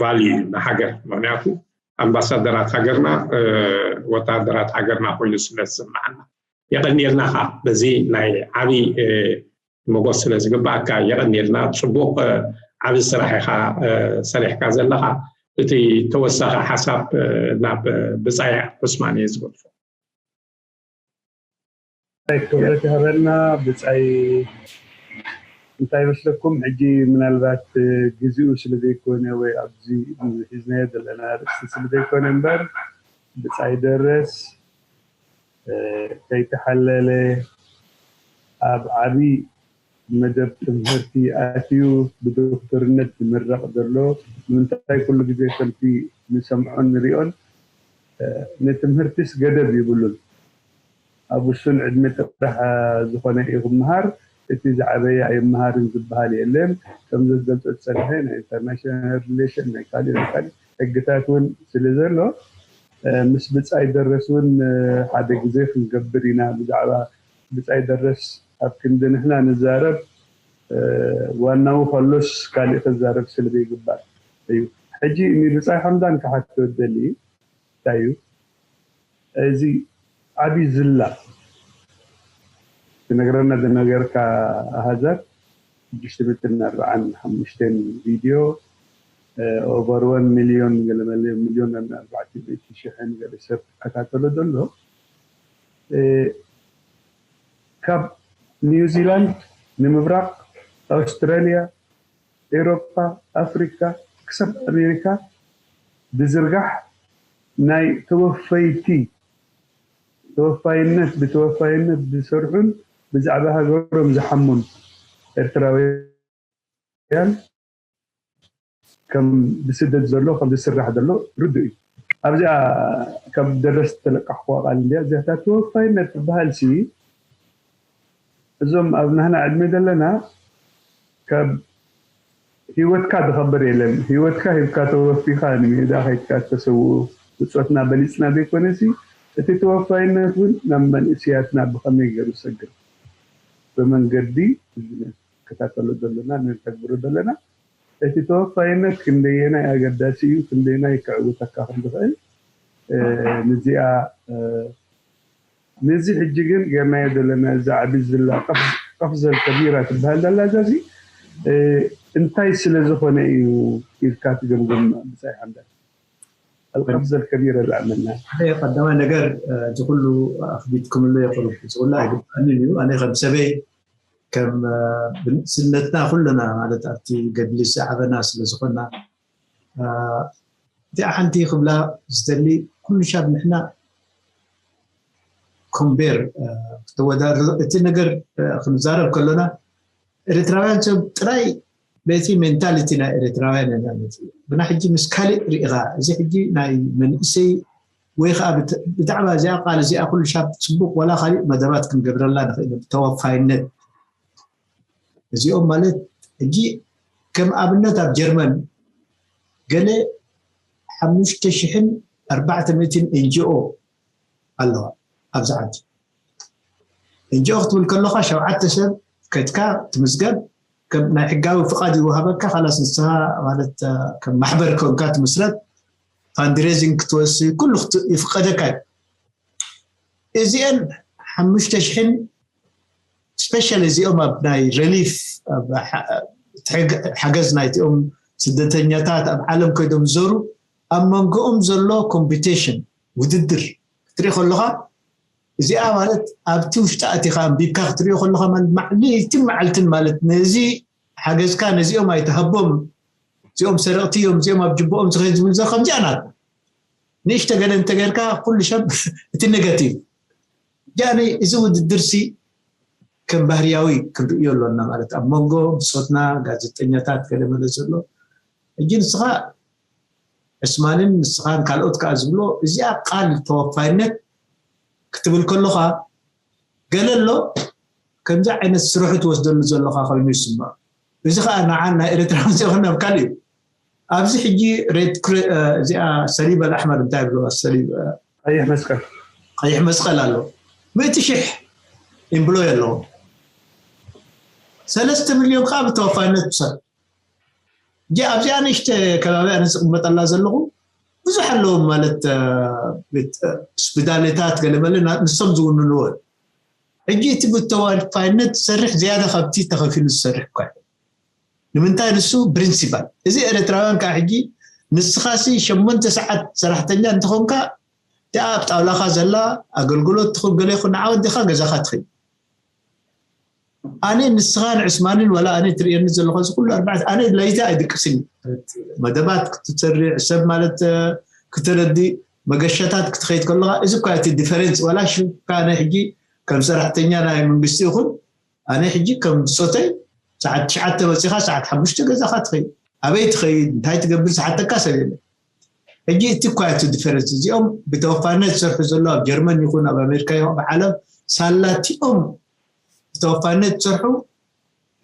ቫልዩ እዩ ንሃገር፣ ምክንያቱ ኣምባሳደራት ሃገርና ወታደራት ሃገርና ኮይኑ ስለ ዝስምዓና። የቐንየልና ኻ በዚ ናይ ዓብዪ መጎስ ስለ ዝግባኣካ የቐንየልና። ፅቡቕ ዓብዪ ስራሕ ኢኻ ሰሪሕካ ዘለኻ። እቲ ተወሳኺ ሓሳብ ናብ ብፃይ ዑስማን እየ ዝገድፎ። ክብረት ይሃበልና ብፃይ። እንታይ ይመስለኩም ሕጂ ምናልባት ግዜኡ ስለ ዘይኮነ ወይ ኣብዚ ሒዝናዮ ዘለና ርእስቲ ስለ ዘይኮነ እምበር ብፃይ ደረስ ከይተሓለለ ኣብ ዓብዪ መደብ ትምህርቲ ኣትዩ ብዶክተርነት ዝምረቕ ዘሎ ንምንታይ ኩሉ ግዜ ከምቲ ንሰምዖን ንሪኦን ንትምህርትስ ገደብ ይብሉን። ኣብ ውሱን ዕድመ ጥራሕ ዝኾነ እዩ ክምሃር፣ እቲ ዝዓበየ ኣይምሃርን ዝበሃል የለን። ከም ዘገልፀ ዝፀንሐ ናይ ኢንተርናሽናል ሪሌሽን ናይ ካሊእ ናይ ካሊእ ሕግታት እውን ስለ ዘሎ ምስ ብፃይ ደረስ እውን ሓደ ግዜ ክንገብር ኢና ብዛዕባ ብፃይ ደረስ ኣብ ክንዲ ንሕና ንዛረብ ዋናዊ ከሎስ ካሊእ ክዛረብ ስለ ዘይግባእ እዩ። ሕጂ ንብፃይ ሓምዳን ክሓቶ ደሊ እንታይ እዩ እዚ ዓቢ ዝላ ትነግረና ዝነገርካ ኣሃዛት ሽዱሽተ ሚእትን ኣርባዓን ሓሙሽተን ቪድዮ over one ሚልዮን ገለ መለ ሚልዮን ኣርባዕተ ሚእቲ ሽሕን ገለ ሰብ ትከታተሎ ዘሎ ካብ ኒውዚላንድ ንምብራቕ ኣውስትራልያ ኤውሮጳ ኣፍሪካ ክሳብ ኣሜሪካ ብዝርጋሕ ናይ ተወፈይቲ ተወፋይነት ብተወፋይነት ዝሰርሑን ብዛዕባ ሃገሮም ዝሓሙን ኤርትራውያን ከም ብስደት ዘሎ ከም ዝስራሕ ዘሎ ርዱእ እዩ። ኣብዚኣ ካብ ደረስ ተለቃሕኩዋ ቃል እንዲያ እዚኣ ተወፋይነት ትበሃል ሲ እዞም ኣብ ናህና ዕድመ ዘለና ካብ ህይወትካ ዝኸብር የለን። ህይወትካ ሂብካ ተወፊኻ ንሜዳ ከይድካ ዝተሰውኡ ብፆትና በሊፅና ዘይኮነሲ እቲ ተወፋይነት እውን ናብ መንእስያትና ብኸመይ ገይሩ ዝሰግር ብመንገዲ ቢዝነስ ንከታተሎ ዘለና ንተግብሮ ዘለና እቲ ተወፋይነት ክንደየናይ ኣገዳሲ እዩ፣ ክንደየናይ ክዕውተካ ከም ዝኽእል ንዚኣ ነዚ ሕጂ ግን ጌርናዮ ዘለና እዛ ዓቢ ዝላ ቀፍዘል ከቢራ ትበሃል ዘላ እዛ እዚ እንታይ ስለ ዝኾነ እዩ ኢልካ ትገምግም ብጻይ ሓምዳን? ኣልቀፍዘል ከቢራ ዝኣመና ሓደ ቀዳማይ ነገር እቲ ኩሉ ኣኽቢድኩምሉ የቕርብ ዝብላ ኣይግባኣንን እዩ። ኣነ ከም ሰበይ ከም ብንእስነትና ኩልና ማለት ኣብቲ ገድሊ ዝዓበና ስለ ዝኾና እቲኣ ሓንቲ ክብላ ዝደሊ ኩሉ ሻብ ንሕና ኮምቤር ተወዳድር እቲ ነገር ክንዛረብ ከሎና ኤርትራውያን ሰብ ጥራይ በቲ ሜንታሊቲ ናይ ኤርትራውያን ኢና ንርኢ። ብና ሕጂ ምስ ካሊእ ርኢኻ እዚ ሕጂ ናይ መንእሰይ ወይ ከዓ ብዛዕባ እዚኣ ቃል እዚኣ ኩሉ ሻብ ፅቡቅ ዋላ ካሊእ መደባት ክንገብረላ ንኽእል ተወፋይነት እዚኦም ማለት ሕጂ ከም ኣብነት ኣብ ጀርመን ገለ ሓሙሽተ ሽሕን ኣርባዕተ ሚእትን ኤንጂኦ ኣለዋ ኣብዚ ዓዲ። ኤንጂኦ ክትብል ከለኻ ሸውዓተ ሰብ ከድካ ትምዝገብ፣ ከም ናይ ሕጋዊ ፍቓድ ይወሃበካ። ካላስ ንስኻ ማለት ከም ማሕበር ኮንካ ትምስረት፣ ፋንድሬዚንግ ክትወስድ ኩሉ ይፍቀደካ እዩ። እዚአን ሓሙሽተ ሽሕን ስፔሻሊ እዚኦም ኣብ ናይ ሪሊፍ ሓገዝ ናይቲኦም ስደተኛታት ኣብ ዓለም ከይዶም ዝዞሩ ኣብ መንጎኦም ዘሎ ኮምፒቲሽን ውድድር ክትርኢ ከለኻ እዚኣ ማለት ኣብቲ ውሽጢ ኣቲኻ ኣንቢብካ ክትሪኦ ከለኻ ማዕልትን መዓልትን ማለት ነዚ ሓገዝካ ነዚኦም ኣይተሃቦም እዚኦም ሰረቕቲ እዮም እዚኦም ኣብ ጅቦኦም ዝኸይድ ዝብል ዘ ከምዚኣ ናት ንእሽተ ገለ እንተገርካ ኩሉ ሰብ እቲ ኔጋቲቭ ጃኒ እዚ ውድድር ሲ ከም ባህርያዊ ክንርእዮ ኣሎና ማለት ኣብ መንጎ ብሶትና ጋዜጠኛታት ገለ መለ ዘሎ ሕጂ ንስኻ ዕስማንን ንስኻን ካልኦት ከዓ ዝብሎ እዚኣ ቃል ተወፋይነት ክትብል ከለኻ ገለ ኣሎ ከምዚ ዓይነት ስርሑ ትወስደሉ ዘለኻ ኮይኑ ይስማዕ እዚ ከዓ ንዓን ናይ ኤርትራ መፅኦና ኣብ ካልእ እዩ ኣብዚ ሕጂ ሬድ እዚኣ ሰሊብ ኣልኣሕመር እንታይ ብለዋ ሰሊብ ቀይሕ መስቀል ቀይሕ መስቀል ኣሎ ምእቲ ሽሕ ኢምብሎይ ኣለዎ ሰለስተ ሚልዮን ከዓ ብተወፋይነት ብሰብ ጂ ኣብዚኣ ንሽተ ከባቢ ኣነ ዝቕመጠላ ዘለኹ ብዙሕ ኣለዎም ማለት ስፒዳሌታት ገለመለ ንሶም ዝውንንዎ ሕጂ እቲ ብተወፋይነት ዝሰርሕ ዝያዳ ካብቲ ተኸፊሉ ዝሰርሕ እኳ ንምንታይ ንሱ ፕሪንሲፓል እዚ ኤርትራውያን ከዓ ሕጂ ንስኻሲ ሸሞንተ ሰዓት ሰራሕተኛ እንተኾንካ እቲኣ ኣብ ጣውላኻ ዘላ ኣገልግሎት ትኽብ ገለ ይኹን ንዓ ወዲኻ ገዛኻ ትኸይድ ኣነ ንስኻን ዕስማንን ዋላ ኣነ ትርእየኒ ዘለኹ እዚ ኩሉ ኣርባዕተ ኣነ ለይቲ ኣይድቅስን መደባት ክትሰርዕ ሰብ ማለት ክተረዲ መገሻታት ክትኸይድ ከለኻ እዚ እኳ እቲ ዲፈረንስ ዋላ ሽካ ኣነ ሕጂ ከም ሰራሕተኛ ናይ መንግስቲ ይኹን ኣነ ሕጂ ከም ብፆተይ ሰዓት ትሽዓተ መፂኻ ሰዓት ሓሙሽተ ገዛኻ ትኸይድ ኣበይ ትኸይድ እንታይ ትገብር ዝሓተካ ሰብ የለ ሕጂ እቲ እኳ እቲ ዲፈረንስ እዚኦም ብተወፋይነት ዝሰርሑ ዘሎ ኣብ ጀርመን ይኹን ኣብ ኣሜሪካ ይኹን ኣብ ዓለም ሳላቲኦም ብተወፋይነት ዝሰርሑ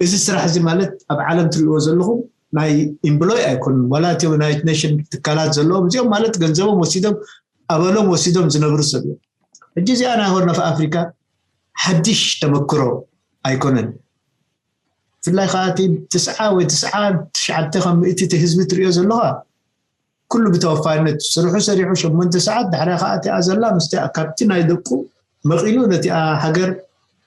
እዚ ስራሕ እዚ ማለት ኣብ ዓለም ትሪእዎ ዘለኹም ናይ ኢምብሎይ ኣይኮኑን ዋላ እቲ ዩናይትድ ኔሽን ትካላት ዘለዎም እዚኦም ማለት ገንዘቦም ወሲዶም ኣበሎም ወሲዶም ዝነብሩ ሰብ እዮም ሕጂ እዚኣ ናይ ሆርን ኦፍ ኣፍሪካ ሓድሽ ተመክሮ ኣይኮነን ብፍላይ ከዓ እቲ ትስዓ ወይ ትስዓ ትሽዓተ ከም ምእቲ እቲ ህዝቢ ትሪኦ ዘለኻ ኩሉ ብተወፋይነት ስርሑ ሰሪሑ ሸሞንተ ሰዓት ዳሕራ ከዓ እቲኣ ዘላ ምስቲ ካብቲ ናይ ደቁ መቒሉ ነቲኣ ሃገር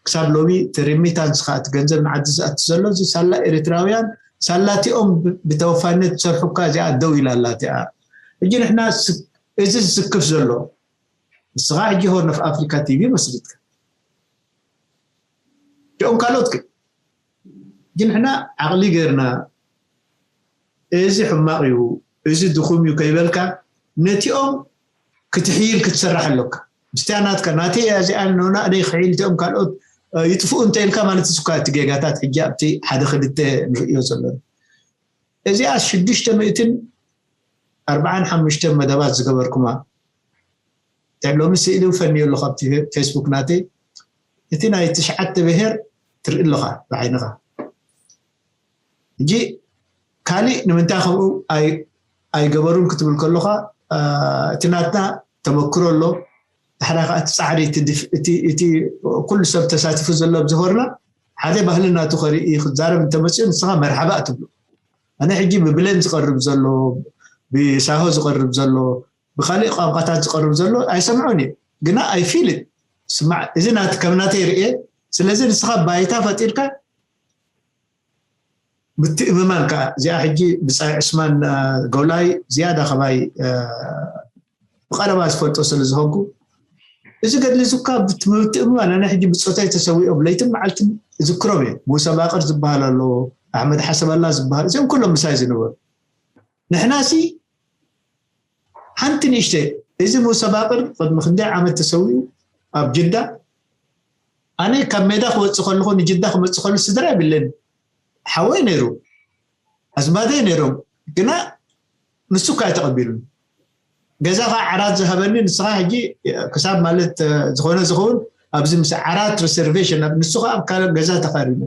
ክሳብ ሎሚ እቲ ሬሚታንስ ከዓ እቲ ገንዘብ ንዓዲ ዝኣቱ ዘሎ እዚ ሳላ ኤርትራውያን ሳላቲኦም ብተወፋይነት ዝሰርሑ እኳ እዚኣ ደው ኢላ ኣላ እቲኣ ሕጂ ንሕና እዚ ዝስክፍ ዘሎ ንስኻ ሕጂ ሆርን ኦፍ ኣፍሪካ ቲቪ መስሪትካ እኦም ካልኦት ግን ግን ሕና ዓቕሊ ገርና እዚ ሕማቕ እዩ እዚ ድኹም እዩ ከይበልካ ነቲኦም ክትሕይል ክትሰራሕ ኣለካ ምስቲያ ናትካ ናተይ እያ እዚኣ ነና እደይ ክሕይል እቲኦም ካልኦት ይጥፍኡ እንተ ኢልካ ማለት እኳ እቲ ጌጋታት ሕጂ ኣብቲ ሓደ ክልተ ንርእዮ ዘለና እዚኣ ሽዱሽተ ሚእትን ኣርባዓን ሓሙሽተን መደባት ዝገበርኩማ ሎሚ ስእሊ ፈንዮ ኣለኹ ኣብቲ ፌስቡክ ናተይ እቲ ናይ ትሽዓተ ብሄር ትርኢ ኣለኻ ብዓይንኻ ሕጂ ካሊእ ንምንታይ ከምኡ ኣይገበሩን ክትብል ከለኻ እቲ ናትና ተመክሮ ኣሎ ዳሕራ ከዓ እቲ ፃዕሪ እቲ ኩሉ ሰብ ተሳቲፉ ዘሎ ኣብዚ ሆርና ሓደ ባህሊ ናቱ ከርኢ ክዛረብ እንተመፅኡ ንስኻ መርሓባ ትብሉ ኣነ ሕጂ ብብሌን ዝቐርብ ዘሎ ብሳሆ ዝቐርብ ዘሎ ብካሊእ ቋንቋታት ዝቐርብ ዘሎ ኣይሰምዖን እዩ ግና ኣይፊል ስማዕ እዚ ናት ከም ናተይ ርኤ ስለዚ ንስኻ ባይታ ፈጢርካ ምትእምማን ከዓ እዚኣ ሕጂ ብፃይ ዕስማን ጎላይ ዝያዳ ከባይ ብቐረባ ዝፈልጦ ስለ ዝኮንኩ እዚ ገድሊ እዚ እኳ ብምትእምማን ኣነ ሕጂ ብፆታይ ተሰዊኦም ለይትን መዓልትን ዝክሮም እየ ሙሳ ባቅር ዝበሃል ኣሎ ኣሕመድ ሓሰበላ ዝበሃል እዚኦም ኩሎም ምሳይ ዝነበሩ ንሕና ሲ ሓንቲ ንእሽተይ እዚ ሙሳ ባቅር ቅድሚ ክንደይ ዓመት ተሰዊኡ ኣብ ጅዳ ኣነ ካብ ሜዳ ክወፅእ ከለኹ ንጅዳ ክመፅእ ከሉ ስድራ የብለኒ ሓወይ ነይሩ ኣዝማደይ ነይሮም ግና ንሱ እኳ ተቐቢሉኒ ገዛ ከዓ ዓራት ዝሃበኒ ንስኻ ሕጂ ክሳብ ማለት ዝኾነ ዝኸውን ኣብዚ ምስ ዓራት ሪሰርቬሽን ንሱ ከዓ ኣብ ካልእ ገዛ ተኻሪሙ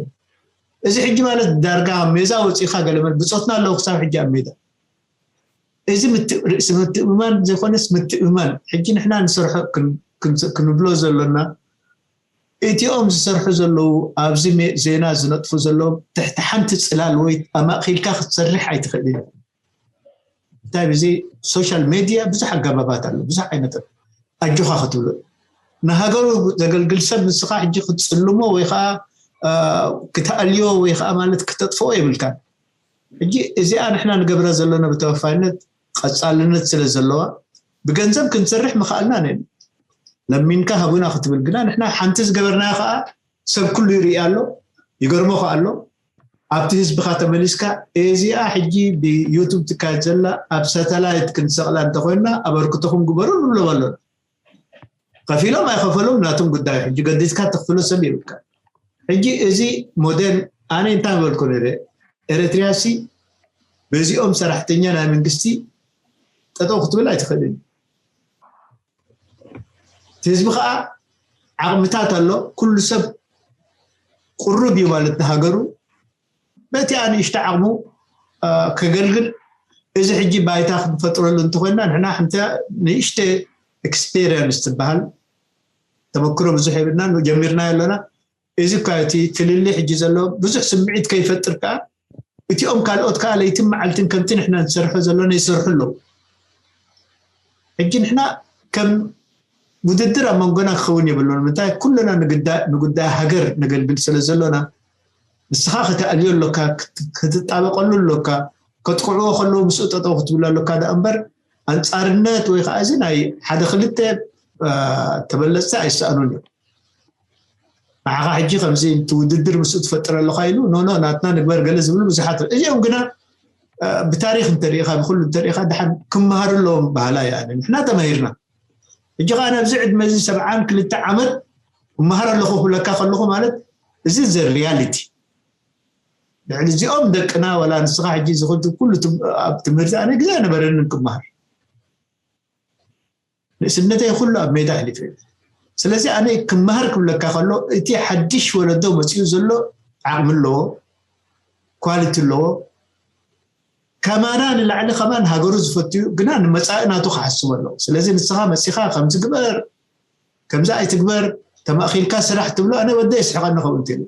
እዚ ሕጂ ማለት ዳርጋ ሜዛ ወፂእካ ገለመል ብፆትና ኣለዉ ክሳብ ሕጂ ኣብ ሜዳ እዚ ምት- ርእሲ ምትእምማን ዘይኮነስ ምትእምማን። ሕጂ ንሕና ንሰርሖ ክን- ክን- ክንብሎ ዘሎና፣ እቲኦም ዝሰርሑ ዘለዉ፣ ኣብዚ ሜ- ዜና ዝነጥፉ ዘለዉ፣ ትሕቲ ሓንቲ ጽላል ወይ ኣማእኺልካ ክትሰርሕ ኣይትኽእልን። እንታይ ብዚ ሶሻል ሜድያ ብዙሕ ኣገባባት ኣሎ፣ ብዙሕ ዓይነት ኣጆኻ ክትብሎ። ንሃገሩ ዘገልግል ሰብ ንስኻ ሕጂ ክትጽልሞ ወይ ከዓ አ፣ ክትኣልዮ ወይ ከዓ ማለት ክተጥፍኦ የብልካን። ሕጂ እዚኣ ንሕና ንገብረ ዘለና ብተወፋይነት ቀጻልነት ስለ ዘለዋ፣ ብገንዘብ ክንሰርሕ ምኽኣልና ነን። ለሚንካ ሃቡና ክትብል ግና፣ ንሕና ሓንቲ ዝገበርናዮ ከዓ ሰብ ኩሉ ይርኢ ኣሎ፣ ይገርሞ ከዓ ኣሎ። ኣብቲ ህዝብኻ ተመሊስካ፣ እዚኣ ሕጂ ብዩቱብ ትካየድ ዘላ ኣብ ሳተላይት ክንሰቕላ እንተኾይንና ኣበርክቶኹም ግበሩ ንብሎም ኣለና። ከፊሎም ኣይኸፈሎም ናቶም ጉዳይ። ሕጂ ገዲስካ ተኽፍሎ ሰብ የብልካ። ሕጂ እዚ ሞዴል ኣነ እንታይ በልኩ ነይረ፣ ኤርትራሲ በዚኦም ሰራሕተኛ ናይ መንግስቲ ጠጠው ክትብል ኣይትኽእልን። እቲ ህዝቢ ከዓ ዓቕምታት ኣሎ። ኩሉ ሰብ ቅሩብ እዩ ማለት ንሃገሩ በቲ ኣንእሽተ ዓቕሙ ከገልግል። እዚ ሕጂ ባይታ ክንፈጥረሉ እንተኮይና ንሕና ሓንቲ ንእሽተ ኤክስፔሪንስ ትበሃል ተመክሮ ብዙሕ የብልና ጀሚርና ኣለና። እዚ እኳ እቲ ፍልልይ ሕጂ ዘሎ ብዙሕ ስምዒት ከይፈጥር ከዓ እቲኦም ካልኦት ከዓ ለይትን መዓልትን ከምቲ ንሕና ንሰርሖ ዘለና ይሰርሑ ኣለዉ። ሕጂ ንሕና ከም ውድድር ኣብ መንጎና ክኸውን የብሉን። ምንታይ ኩልና ንጉዳይ ሃገር ነገልግል ስለ ዘሎና ንስኻ ከተኣልዮ ኣሎካ፣ ክትጣበቀሉ ኣሎካ፣ ከጥቅዕዎ ከለዉ ምስኡ ጠጠው ክትብል ኣሎካ ደኣ እምበር ኣንጻርነት ወይ ከዓ እዚ ናይ ሓደ ክልተ ተበለጽቲ ኣይሰኣኑን እዮም። ንዓኻ ሕጂ ከምዚ እቲ ውድድር ምስኡ ትፈጥር ኣለኻ ኢሉ ኖኖ ናትና ንግበር ገለ ዝብሉ ብዙሓት እዚኦም ግና ብታሪክ እንተሪኢኻ ብኩሉ እንተሪኢኻ ድሓን ክመሃሩ ኣለዎም በሃላይ እየ ኣነ። ንሕና ተማሂርና። ሕጂ ከዓ ናብዚ ዕድመ እዚ ሰብዓን ክልተ ዓመት እመሃር ኣለኹ ክብለካ ከለኹ ማለት እዚ ዘ ሪያሊቲ ልዕሊ እዚኦም ደቅና ዋላ ንስኻ ሕጂ ዝኽልቲ ኩሉ ኣብ ትምህርቲ ኣነ ግዜ ኣይነበረንን ክመሃር። ንእስነተይ ኩሉ ኣብ ሜዳ ኣሕሊፈ። ስለዚ ኣነ ክመሃር ክብለካ ከሎ እቲ ሓድሽ ወለዶ መፂኡ ዘሎ ዓቕሚ ኣለዎ፣ ኳሊቲ ኣለዎ። ከማና ንላዕሊ ከማን ሃገሩ ዝፈትዩ ግና ንመፃኢ ናቱ ክሓስቡ ኣለዎ። ስለዚ ንስኻ መፂኻ ከምዚ ግበር ከምዚ ኣይትግበር ተማእኺልካ ስራሕ ትብሎ ኣነ ወደ የስሕቐኒ ከምኡ እንተሉ።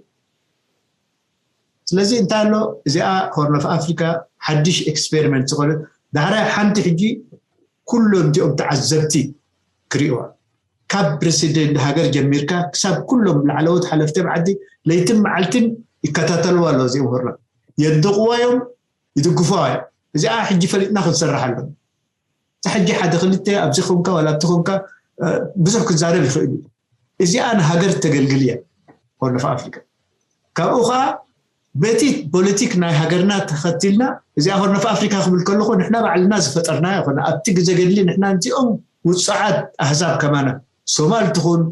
ስለዚ እንታይ ኣሎ እዚኣ ሆርን ኦፍ ኣፍሪካ ሓድሽ ኤክስፔሪመንት ዝኾነ ዳሕራይ ሓንቲ ሕጂ ኩሎም እቲኦም ተዓዘብቲ ክርእዋ ካብ ፕረሲደንት ሃገር ጀሚርካ ክሳብ ኩሎም ላዕለዎት ሓለፍቲ ዓዲ ለይትን መዓልትን ይከታተልዋ ኣለዉ። እዚኦም ሆርና የድንቕዋ እዮም፣ ይድግፍዋ እዮም። እዚኣ ሕጂ ፈሊጥና ክንሰርሕ ኣለና። እቲ ሕጂ ሓደ ክልተ ኣብዚ ኾንካ ዋላ ኣብቲ ኾንካ ብዙሕ ክዛረብ ይኽእል እዩ። እዚኣ ንሃገር ተገልግል እያ ሆርን ኦፍ ኣፍሪካ። ካብኡ ከዓ በቲ ፖለቲክ ናይ ሃገርና ተኸቲልና እዚኣ ሆርን ኦፍ ኣፍሪካ ክብል ከለኹ ንሕና ባዕልና ዝፈጠርና ይኮነ ኣብቲ ግዜ ገድሊ ንሕና እዚኦም ውፅዓት ኣህዛብ ከማና ሶማል ትኹን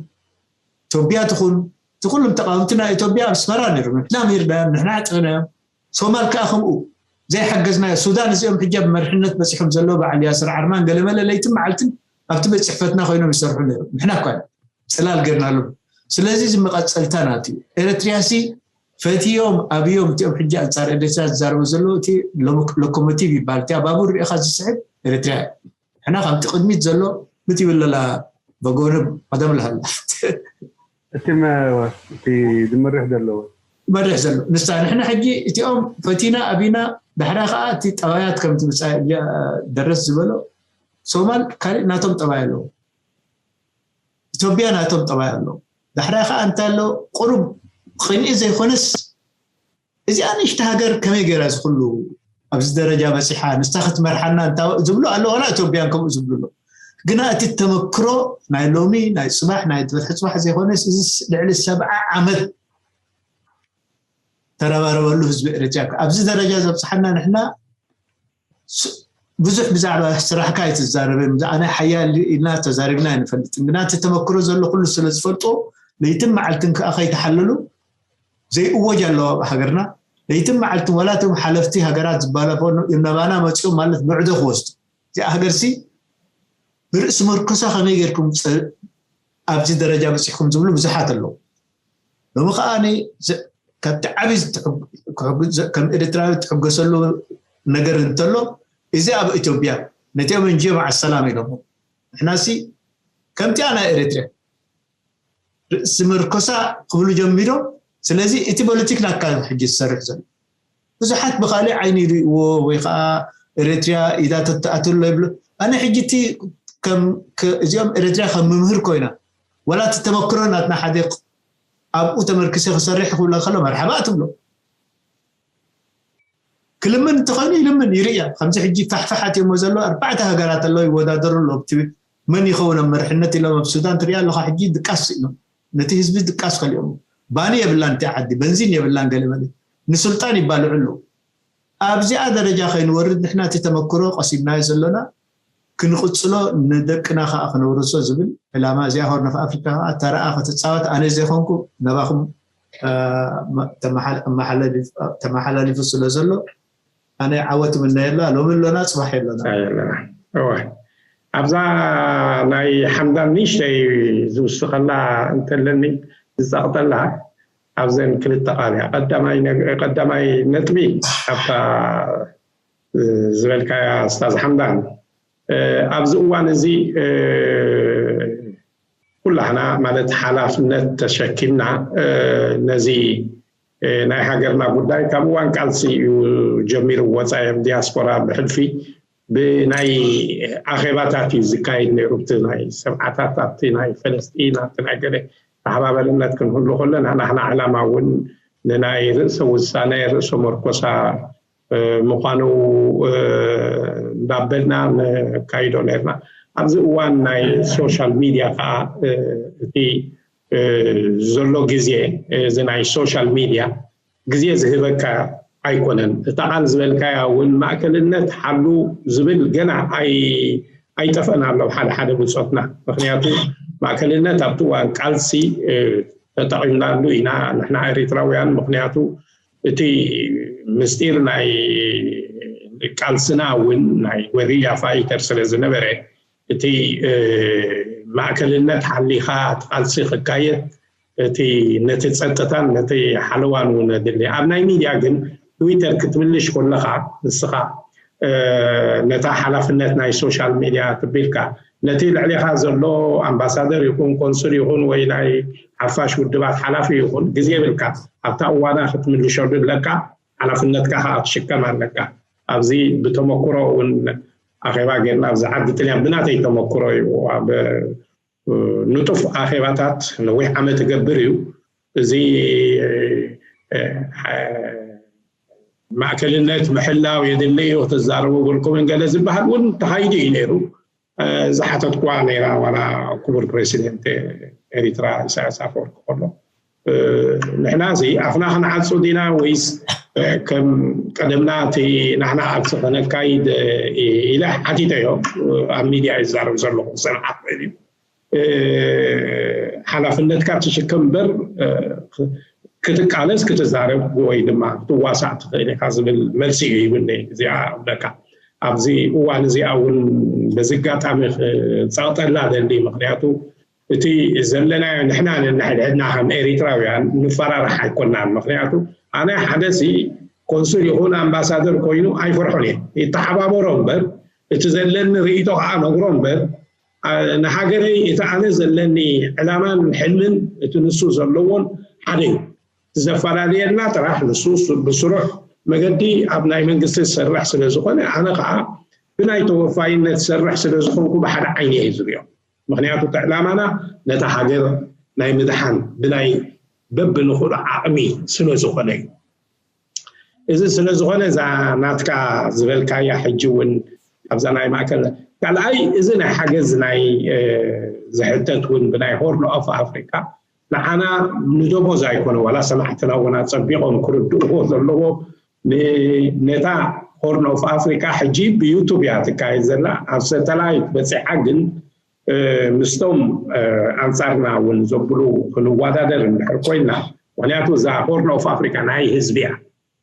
ኢትዮጵያ ትኹን እቲ ኩሎም ተቃወምቲ ናይ ኢትዮጵያ ኣብ ኣስመራ ነይሮም። ንሕና ምሂርናዮም፣ ንሕና ኣጥዕናዮም። ሶማል ከዓ ከምኡ ዘይሓገዝናዮ። ሱዳን እዚኦም ሕጂ ኣብ መርሕነት በፂሖም ዘለዉ በዓል ያስር ዓርማን ገለመለ ለይትን መዓልትን ኣብቲ ቤት ፅሕፈትና ኮይኖም ይሰርሑ ነይሮም። ንሕና እኳ ፅላል ገይርናሎም። ስለዚ እዚ መቐፀልታ ናት እዩ። ኤርትሪያሲ ፈትዮም ኣብዮም እቲኦም ሕጂ ኣንፃር ኤርትሪያ ዝዛረቡ ዘለዉ እቲ ሎኮሞቲቭ ይበሃል። እቲ ባቡር ሪኢኻ ዝስሕብ ኤርትሪያ እዩ። ሕና ከምቲ ቅድሚት ዘሎ ምት ይብለላ በጎነ ቀደም ለሃላ እቲ መ- እቲ ዝመርሕ ዘለዎ መርሕ ዘሎ ንሳ ንሕና ሕጂ እቲኦም ፈቲና ኣቢና ዳሕራ ከዓ እቲ ጠባያት ከምቲ ብፃ ደረስ ዝበሎ ሶማል ካሊእ ናቶም ጠባይ ኣለዎ ኢትዮጵያ ናቶም ጠባይ ኣለዎ ዳሕራ ከዓ እንታይ ኣሎ ቁሩብ ቅንኢ ዘይኮነስ እዚኣ ንእሽተ ሃገር ከመይ ገይራ ዝኩሉ ኣብዚ ደረጃ በፂሓ ንስታ ክትመርሓና እንታ ዝብሉ ኣለዉ ዋላ ኢትዮጵያን ከምኡ ዝብሉ ኣለዉ ግና እቲ ተመክሮ ናይ ሎሚ ናይ ፅባሕ ናይ ድሕሪ ፅባሕ ዘይኮነስ እዚ ልዕሊ ሰብዓ ዓመት ተረባረበሉ ህዝቢ ኤርትራ ኣብዚ ደረጃ ዘብፅሓና ንሕና ብዙሕ ብዛዕባ ስራሕካ ኣይትዛረብን ብዛዕባ ናይ ሓያል ኢልና ተዛሪብና ኣይንፈልጥን ግና እቲ ተመክሮ ዘሎ ኩሉ ስለ ዝፈልጦ ለይትን መዓልትን ከዓ ከይተሓለሉ ዘይእወጅ ኣለዎ ኣብ ሃገርና ለይትን መዓልትን ዋላ እቶም ሓለፍቲ ሃገራት ዝበሃለፎ ነባና መፂኦም ማለት ብዕዶ ክወስዱ እዚኣ ሃገርሲ ብርእሲ መርኮሳ ከመይ ጌርኩም ኣብዚ ደረጃ በፂሕኩም ዝብሉ ብዙሓት ኣለዉ ሎሚ ከዓ ካብቲ ዓብዪ ከም ኤርትራዊ ትሕገሰሉ ነገር እንተሎ እዚ ኣብ ኢትዮጵያ ነቲኦም እንጂ መዓ ሰላም ኢሎም። ንሕናሲ ከምቲኣ ናይ ኤርትራ ርእሲ ምርኮሳ ክብሉ ጀሚሮም። ስለዚ እቲ ፖለቲክ ናካ ሕጂ ዝሰርሕ ዘሎ ብዙሓት ብካሊእ ዓይኒ ይርእዎ ወይ ከዓ ኤርትራ ኢዳ ተትኣትሎ ይብሉ። ኣነ ሕጂ እቲ ከም ከ- እዚኦም ኤርትራ ከም መምህር ኮይና ዋላ እቲ ተመክሮ ናትና ሓደ ኣብኡ ተመርክሰ ክሰርሕ ክብሎ ከሎ መርሓባ ትብሎ። ክልምን እንተኾይኑ ይልምን ይርእያ። ከምዚ ሕጂ ፋሕፋሓት እሞ ዘሎ ኣርባዕተ ሃገራት ኣለዉ ይወዳደሩ ኣለዉ። እቲ መን ይኸውን ኣብ መርሕነት ኢሎም ኣብ ሱዳን ትሪኣ ኣለኻ። ሕጂ ድቃስ እዮም፣ ነቲ ህዝቢ ድቃስ ከሊኦም። ባኒ የብላን እቲ ዓዲ፣ በንዚን የብላን፣ ገለ መለ ንስልጣን ይባልዑ ኣለዉ። ኣብዚኣ ደረጃ ከይንወርድ ንሕና እቲ ተመክሮ ቀሲምናዮ ዘለና ክንቕጽሎ፣ ንደቅና ከዓ ክነውርሶ ዝብል ዕላማ እዚኣ ሆርን ኦፍ ኣፍሪካ ከዓ ተረኣ ክትፃወት ኣነ ዘይኮንኩ ነባኹም እ፣ መ- ተመሓል- ኣመሓላሊፍ- ተመሓላሊፉ ስለ ዘሎ ኣነ ዓወት ምነየላ። ሎሚ ኣሎና፣ ፅባሕ የሎና። ኣለና። እወ። ኣብዛ ናይ ሓምዳን ንእሽተይ ዝውስኸላ እንተለኒ ዝፀቕጠላ ኣብዘን ክልተ ቃል እያ። ቀዳማይ ነግ- ቀዳማይ ነጥቢ ኣብታ እ፣ ዝበልካያ ስታዝ ሓምዳን እ፣ ኣብዚ እዋን እዚ እ፣ ኩላህና ማለት ሓላፍነት ተሸኪምና እ፣ ነዚ እ፣ ናይ ሃገርና ጉዳይ ካብ እዋን ቃልሲ እዩ ጀሚሩ። ወፃኢ ኣብ ዲያስፖራ ብሕልፊ ብናይ ኣኼባታት እዩ ዝካየድ ነይሩ። ኣብቲ ናይ ሰብዓታት ኣብቲ ናይ ፈለስጢን ኣብቲ ናይ ገለ ተሓባበርነት ክንህሉ ከለና ናሕና ዕላማ እውን ንናይ ርእሰ ውሳነ ርእሰ መርኮሳ እ፣ ምዃኑ እ፣ እንዳበልና ነካይዶ ነርና። ኣብዚ እዋን ናይ ሶሻል ሚድያ ከዓ እ፣ እቲ እ፣ ዘሎ ግዜ እዚ ናይ ሶሻል ሚድያ ግዜ ዝህበካ ኣይኮነን። እታ ቃል ዝበልካያ እውን ማእከልነት ሓሉ ዝብል ገና ኣይ ኣይጠፈን ኣሎ ሓደ ሓደ ብፆትና። ምክንያቱ ማእከልነት ኣብቲ እዋን ቃልሲ እ፣ ተጠቒምናሉ ኢና ንሕና ኤሪትራውያን። ምክንያቱ እቲ ምስጢር ናይ ቃልስና እውን ናይ ጎሪላ ፋይተር ስለ ዝነበረ እቲ እ፣ ማእከልነት ሓሊኻ እቲ ቃልሲ ክካየድ እቲ ነቲ ፀጥታን ነቲ ሓለዋን እውን ኣድሊ። ኣብ ናይ ሚድያ ግን ትዊተር ክትምልሽ ከለኻ ንስኻ እ፣ ነታ ሓላፍነት ናይ ሶሻል ሚድያ ትቢልካ ነቲ ልዕሊኻ ዘሎ ኣምባሳደር ይኹን ኮንሱል ይኹን ወይ ናይ ሓፋሽ ውድባት ሓላፊ ይኹን ግዜ የብልካ። ኣብታ እዋና ክትምልሸሉ ኣለካ፣ ሓላፍነትካ ከዓ ክትሽከም ኣለካ። ኣብዚ ብተመክሮ እውን ኣኼባ ጌርና ኣብዚ ዓዲ ጥልያን ብናተይ ተመክሮ እዩ ኣብ ንጡፍ ኣኼባታት ነዊሕ ዓመት ይገብር እዩ። እዚ እ፣ እ፣ ማእከልነት ምሕላው የድሊ እዩ ክትዛረቡ ብልኩምን ገለ ዝበሃል እውን ተኻይዱ እዩ ነይሩ። እ፣ ዝሓተትኩዋ ነይራ ዋላ ክቡር ፕሬሲደንት ኤሪትራ ኢሳያስ ኣፈወርቂ ከሎ እ፣ ንሕና እዚ ኣፍና ክንዓጹ ዲና ወይስ እ፣ ከም ቀደምና እቲ ናሕና ቃልሲ ከነካይድ እ፣ ኢለ ሓቲተዮ። ኣብ ሚድያ ይዛረብ ዘለኹ ክሰምዓ ክእል እዩ። እ፣ ሓላፍነትካ ትሽከም እምበር እ፣ ክትቃለስ ክትዛረብ ወይ ድማ ክትዋሳእ ትኽእል ኢኻ ዝብል መልሲ እዩ ይብኒ። እዚኣ እብለካ ኣብዚ እዋን እዚኣ እውን በዚ ኣጋጣሚ ክፀቕጠላ ደሊ። ምክንያቱ እቲ ዘለናዮ ንሕና ንሕድሕድና ከም ኤሪትራውያን ንፈራራሕ ኣይኮናን። ምክንያቱ ኣነ ሓደ ሲ ኮንሱል ይኹን ኣምባሳደር ኮይኑ ኣይፈርሖን እየ፣ ይተሓባበሮ እምበር እቲ ዘለኒ ርእይቶ ከዓ ነግሮ እምበር ኣ- ንሃገረይ እቲ ኣነ ዘለኒ ዕላማን ሕልምን እቲ ንሱ ዘለዎን ሓደ እዩ። እቲ ዘፈላለየና ጥራሕ ንሱ ስ- ብስሩዕ መገዲ ኣብ ናይ መንግስቲ ዝሰርሕ ስለ ዝኾነ ኣነ ከዓ ብናይ ተወፋይነት ዝሰርሕ ስለ ዝኾንኩ ብሓደ ዓይኒ እየ ዝሪኦ። ምክንያቱ እቲ ዕላማና ነታ ሃገር ናይ ምድሓን ብናይ በብንኽእሉ ዓቕሚ ስለ ዝኾነ እዩ። እዚ ስለ ዝኾነ እዛ ናትካ ዝበልካያ ሕጂ እውን ኣብዛ ናይ ማእከል ካልኣይ እዚ ናይ ሓገዝ ናይ እ፣ ዝሕተት እውን ብናይ ሆርን ኦፍ ኣፍሪካ ንዓና ንደሞዝ ኣይኮነ ዋላ ሰማዕትና እውን ኣፀቢቖም ክርድእዎ ዘለዎ ን- ነታ ሆርን ኦፍ ኣፍሪካ ሕጂ ብዩቱብ እያ ትካየድ ዘላ ኣብ ሰተላይት በፂሓ ግን እ፣ ምስቶም እ፣ ኣንፃርና እውን ዘብሉ ክንወዳደር እንድሕር ኮይና ምክንያቱ እዛ ሆርን ኦፍ ኣፍሪካ ናይ ህዝቢ እያ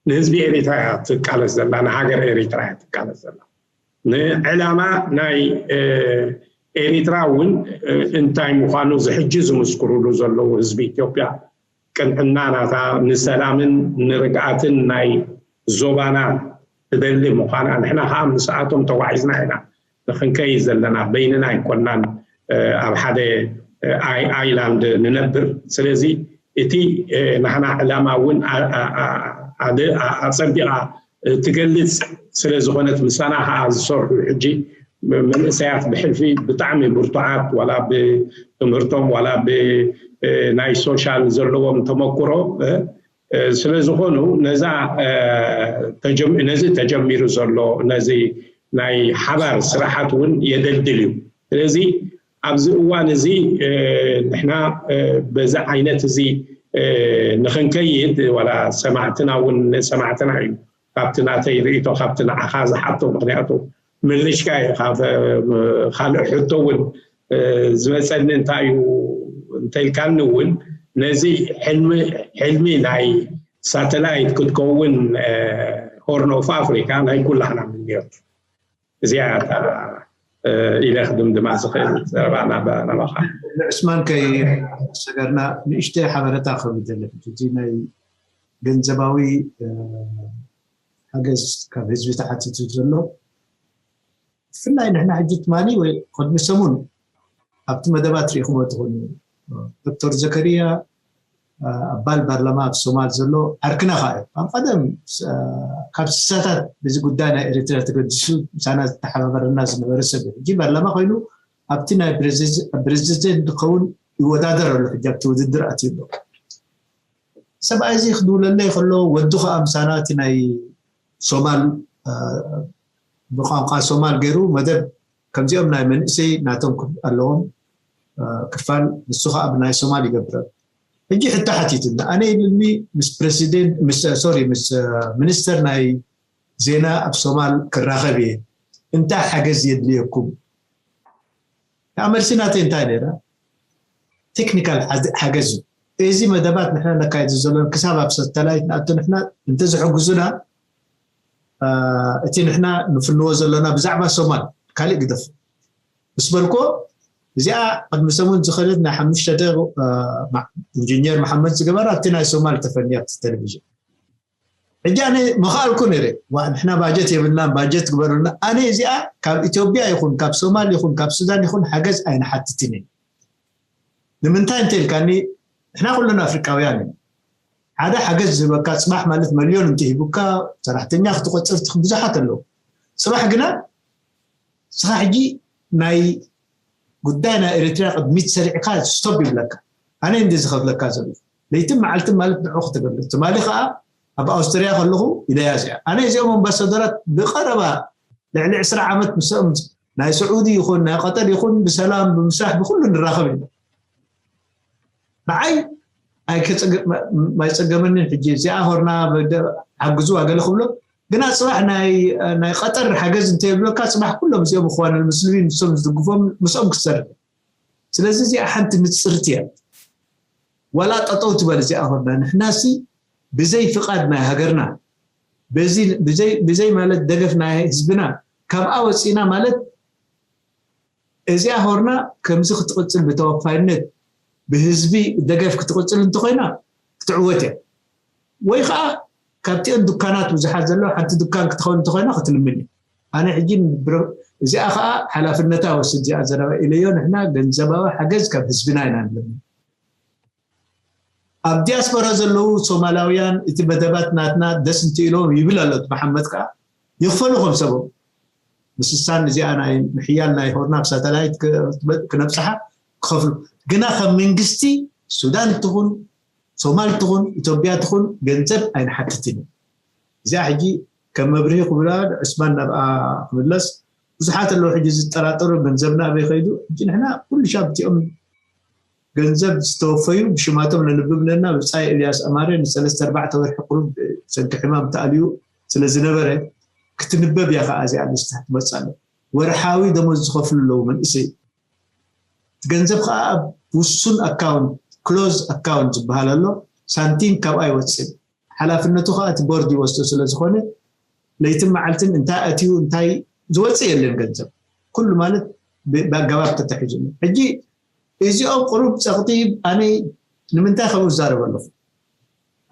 ንህዝቢ ኤሪትራ እያ ትቃለስ ዘላ ንሃገር ኤሪትራ እያ ትቃለስ ዘላ ንዕላማ ናይ እ፣ ኤሪትራ እውን እ፣ እንታይ ምዃኑ ዝሕጂ ዝምስክሩሉ ዘለዉ ህዝቢ ኢትዮጵያ ቅንዕና ናታ ንሰላምን ንርግኣትን ናይ ዞባና ትደሊ ምዃና ንሕና ከዓ ምስኣቶም ተጓዒዝና ኢና ንክንከይ ዘለና በይንና ኣይኮናን ኣብ ሓደ ኣይላንድ ንነብር። ስለዚ እቲ ናህና ዕላማ እውን ኣፀቢቓ ትገልፅ ስለ ዝኾነት ምሳና ከዓ ዝሰርሑ ሕጂ መንእሰያት ብሕልፊ ብጣዕሚ ብርቱዓት ዋላ ብትምህርቶም ዋላ ብናይ ሶሻል ዘለዎም ተመክሮ ስለ ዝኾኑ ነዚ ተጀሚሩ ዘሎ ነዚ ናይ ሓባር ስራሓት እውን የደልድል እዩ። ስለዚ ኣብዚ እዋን እዚ ንሕና በዚ ዓይነት እዚ ንክንከይድ ዋላ ሰማዕትና እውን ሰማዕትና እዩ ካብቲ ናተይ ርእቶ ካብቲ ንዓኻ ዝሓቶ ምክንያቱ ምልሽካ እዩ ካልእ ሕቶ እውን ዝመፀኒ እንታይ እዩ እንተልካኒ እውን ነዚ ሕልሚ ናይ ሳተላይት ክትከውን ሆርን ኦፍ ኣፍሪካ ናይ ኩላህና ምንዮት እዚኣ ኢለ ክድምድማ ዝኽእል ዘረባ ናባኻ። ንዕስማን ከይሰገርና ንእሽተይ ሓበረታ ክብል ደለ እዚ ናይ ገንዘባዊ ሓገዝ ካብ ህዝቢ ተሓቲቱ ዘሎ ብፍላይ ንሕና ሕጂ ትማሊ ወይ ቅድሚ ሰሙን ኣብቲ መደባት ርኢኹሞ ትኾኑ ዶክተር ዘከርያ ኣባል ፓርላማ ኣብ ሶማል ዘሎ ዓርክና ከዓ እዩ ኣብ ቀደም ካብ ስሳታት በዚ ጉዳይ ናይ ኤርትራ ተገዲሱ ምሳና ዝተሓባበረና ዝነበረ ሰብ እዩ ሕጂ ፓርላማ ኮይኑ ኣብቲ ናይ ፕሬዚደንት ዝኸውን ይወዳደር ኣሎ ሕጂ ኣብቲ ውድድር ኣትዩ ኣሎ ሰብኣይ እዚ ክድውለለይ ከሎ ወዱ ከዓ ምሳና እቲ ናይ ሶማል ብቋንቋ ሶማል ገይሩ መደብ ከምዚኦም ናይ መንእሰይ ናቶም ኣለዎም ክፋል ንሱ ከዓ ብናይ ሶማል ይገብረ ሕጂ ሕቶ ሓቲቱና ኣነ ይብልኒ ምስ ፕሬሲደንት ምስ ሶሪ ምስ ሚኒስተር ናይ ዜና ኣብ ሶማል ክራኸብ እየ እንታይ ሓገዝ የድልየኩም ያ መልሲ ናተይ እንታይ ነይራ ቴክኒካል ሓገዝ እዩ እዚ መደባት ንሕና ነካይዱ ዘለና ክሳብ ኣብ ሳተላይት ንኣቶ ንሕና እንተዝሕግዙና እቲ ንሕና ንፍንዎ ዘለና ብዛዕባ ሶማል ካሊእ ግደፍ ምስ በልኮ እዚኣ ቅድሚ ሰሙን ዝኸደት ናይ ሓሙሽተ ኢንጂኒየር መሓመድ ዝገበራ ኣብቲ ናይ ሶማል ተፈንያ ኣብቲ ቴሌቪዥን ሕጂ ኣነ መኽኣልኩ ነይረ ንሕና ባጀት የብልና ባጀት ግበሩልና ኣነ እዚኣ ካብ ኢትዮጵያ ይኹን ካብ ሶማል ይኹን ካብ ሱዳን ይኹን ሓገዝ ኣይንሓትትን እዩ ንምንታይ እንተልካኒ ንሕና ኩሉና ኣፍሪቃውያን እዩ ሓደ ሓገዝ ዝህበካ ፅባሕ ማለት መሊዮን እንተሂቡካ ሰራሕተኛ ክትቆፅር ብዙሓት ኣለዉ ፅባሕ ግና ስኻ ሕጂ ናይ ጉዳይ ናይ ኤርትራ ቅድሚት ሰሪዕካ ስቶፕ ይብለካ ኣነ እንዲ ዝኸፍለካ ዘሎ ለይትን መዓልትን ማለት ንዑ ክትገብር ትማሊ ከዓ ኣብ ኣውስትርያ ከለኹ ኢለያ እዚኣ ኣነ እዚኦም ኣምባሳደራት ብቀረባ ልዕሊ ዕስራ ዓመት ምስኦም ናይ ስዑዲ ይኹን ናይ ቀጠር ይኹን ብሰላም ብምስራሕ ብኩሉ ንራኸብ ኢና ንዓይ ኣይፀገመንን ሕጂ እዚኣ ሆርና ሓግዙ ኣገለ ክብሎ ግና ፅባሕ ናይ ቀጠር ሓገዝ እንተየብለካ ፅባሕ ኩሎም እዚኦም እኽዋን ሙስሊሚን ንሶም ዝድግፎም ምስኦም ክትሰርሕ ስለዚ እዚኣ ሓንቲ ንፅርቲ እያ ዋላ ጠጠው ትበል እዚኣ ሆርና ንሕናሲ ብዘይ ፍቃድ ናይ ሃገርና ብዘይ ማለት ደገፍ ናይ ህዝብና ካብኣ ወፂእና ማለት እዚኣ ሆርና ከምዚ ክትቕፅል ብተወፋይነት ብህዝቢ ደገፍ ክትቕፅል እንተኮይና ክትዕወት እያ ወይ ከዓ ካብቲኦን ዱካናት ብዙሓት ዘለዋ ሓንቲ ዱካን ክትኸውን እንተኮይና ክትልምን እዩ ኣነ ሕጂ እዚኣ ከዓ ሓላፍነታ ወስድ እዚኣ ዘረባ ኢለዮ ንሕና ገንዘባዊ ሓገዝ ካብ ህዝብና ኢና ንልምን ኣብ ዲያስፖራ ዘለዉ ሶማላውያን እቲ መደባት ናትና ደስ እንትኢሎም ይብል ኣሎ መሓመድ ከዓ ይኽፈሉ ከም ሰቦም ምስሳን እዚኣ ናይ ምሕያል ናይ ሆርና ብ ሳተላይት ክነብፅሓ ክኸፍሉ ግና ከም መንግስቲ ሱዳን ትኹን ሶማል ትኹን ኢትዮጵያ ትኹን ገንዘብ ኣይንሓትትን እዩ እዚኣ ሕጂ ከም መብርሂ ክብላ ዕስማን ናብኣ ክምለስ ብዙሓት ኣለዉ ሕጂ ዝጠራጠሩ ገንዘብና ኣበይ ከይዱ ሕጂ ንሕና ኩሉ ሻብ እቲኦም ገንዘብ ዝተወፈዩ ብሽማቶም ነንብብ ነና ብፃይ ኤልያስ ኣማረ ንሰለስተ ኣርባዕተ ወርሒ ቁሩብ ሰንኪ ሕማም ተኣልዩ ስለ ዝነበረ ክትንበብ እያ ከዓ እዚኣ ልስታ ትመፅእ ኣሎ ወርሓዊ ደሞዝ ዝኸፍሉ ኣለዉ መንእሰይ እቲ ገንዘብ ከዓ ኣብ ውሱን ኣካውንት ክሎዝ ኣካውንት ዝበሃል ኣሎ ሳንቲም ካብኣ ይወፅእ ሓላፍነቱ ከዓ እቲ ቦርድ ይወስዶ ስለ ዝኾነ ለይትን መዓልትን እንታይ ኣትዩ እንታይ ዝወፅእ የለን ገንዘብ ኩሉ ማለት ብኣገባብ ተታሒዙ ሕጂ እዚኦም ቁሩብ ፀቕጢ ኣነ ንምንታይ ከምኡ ዝዛረብ ኣለኹ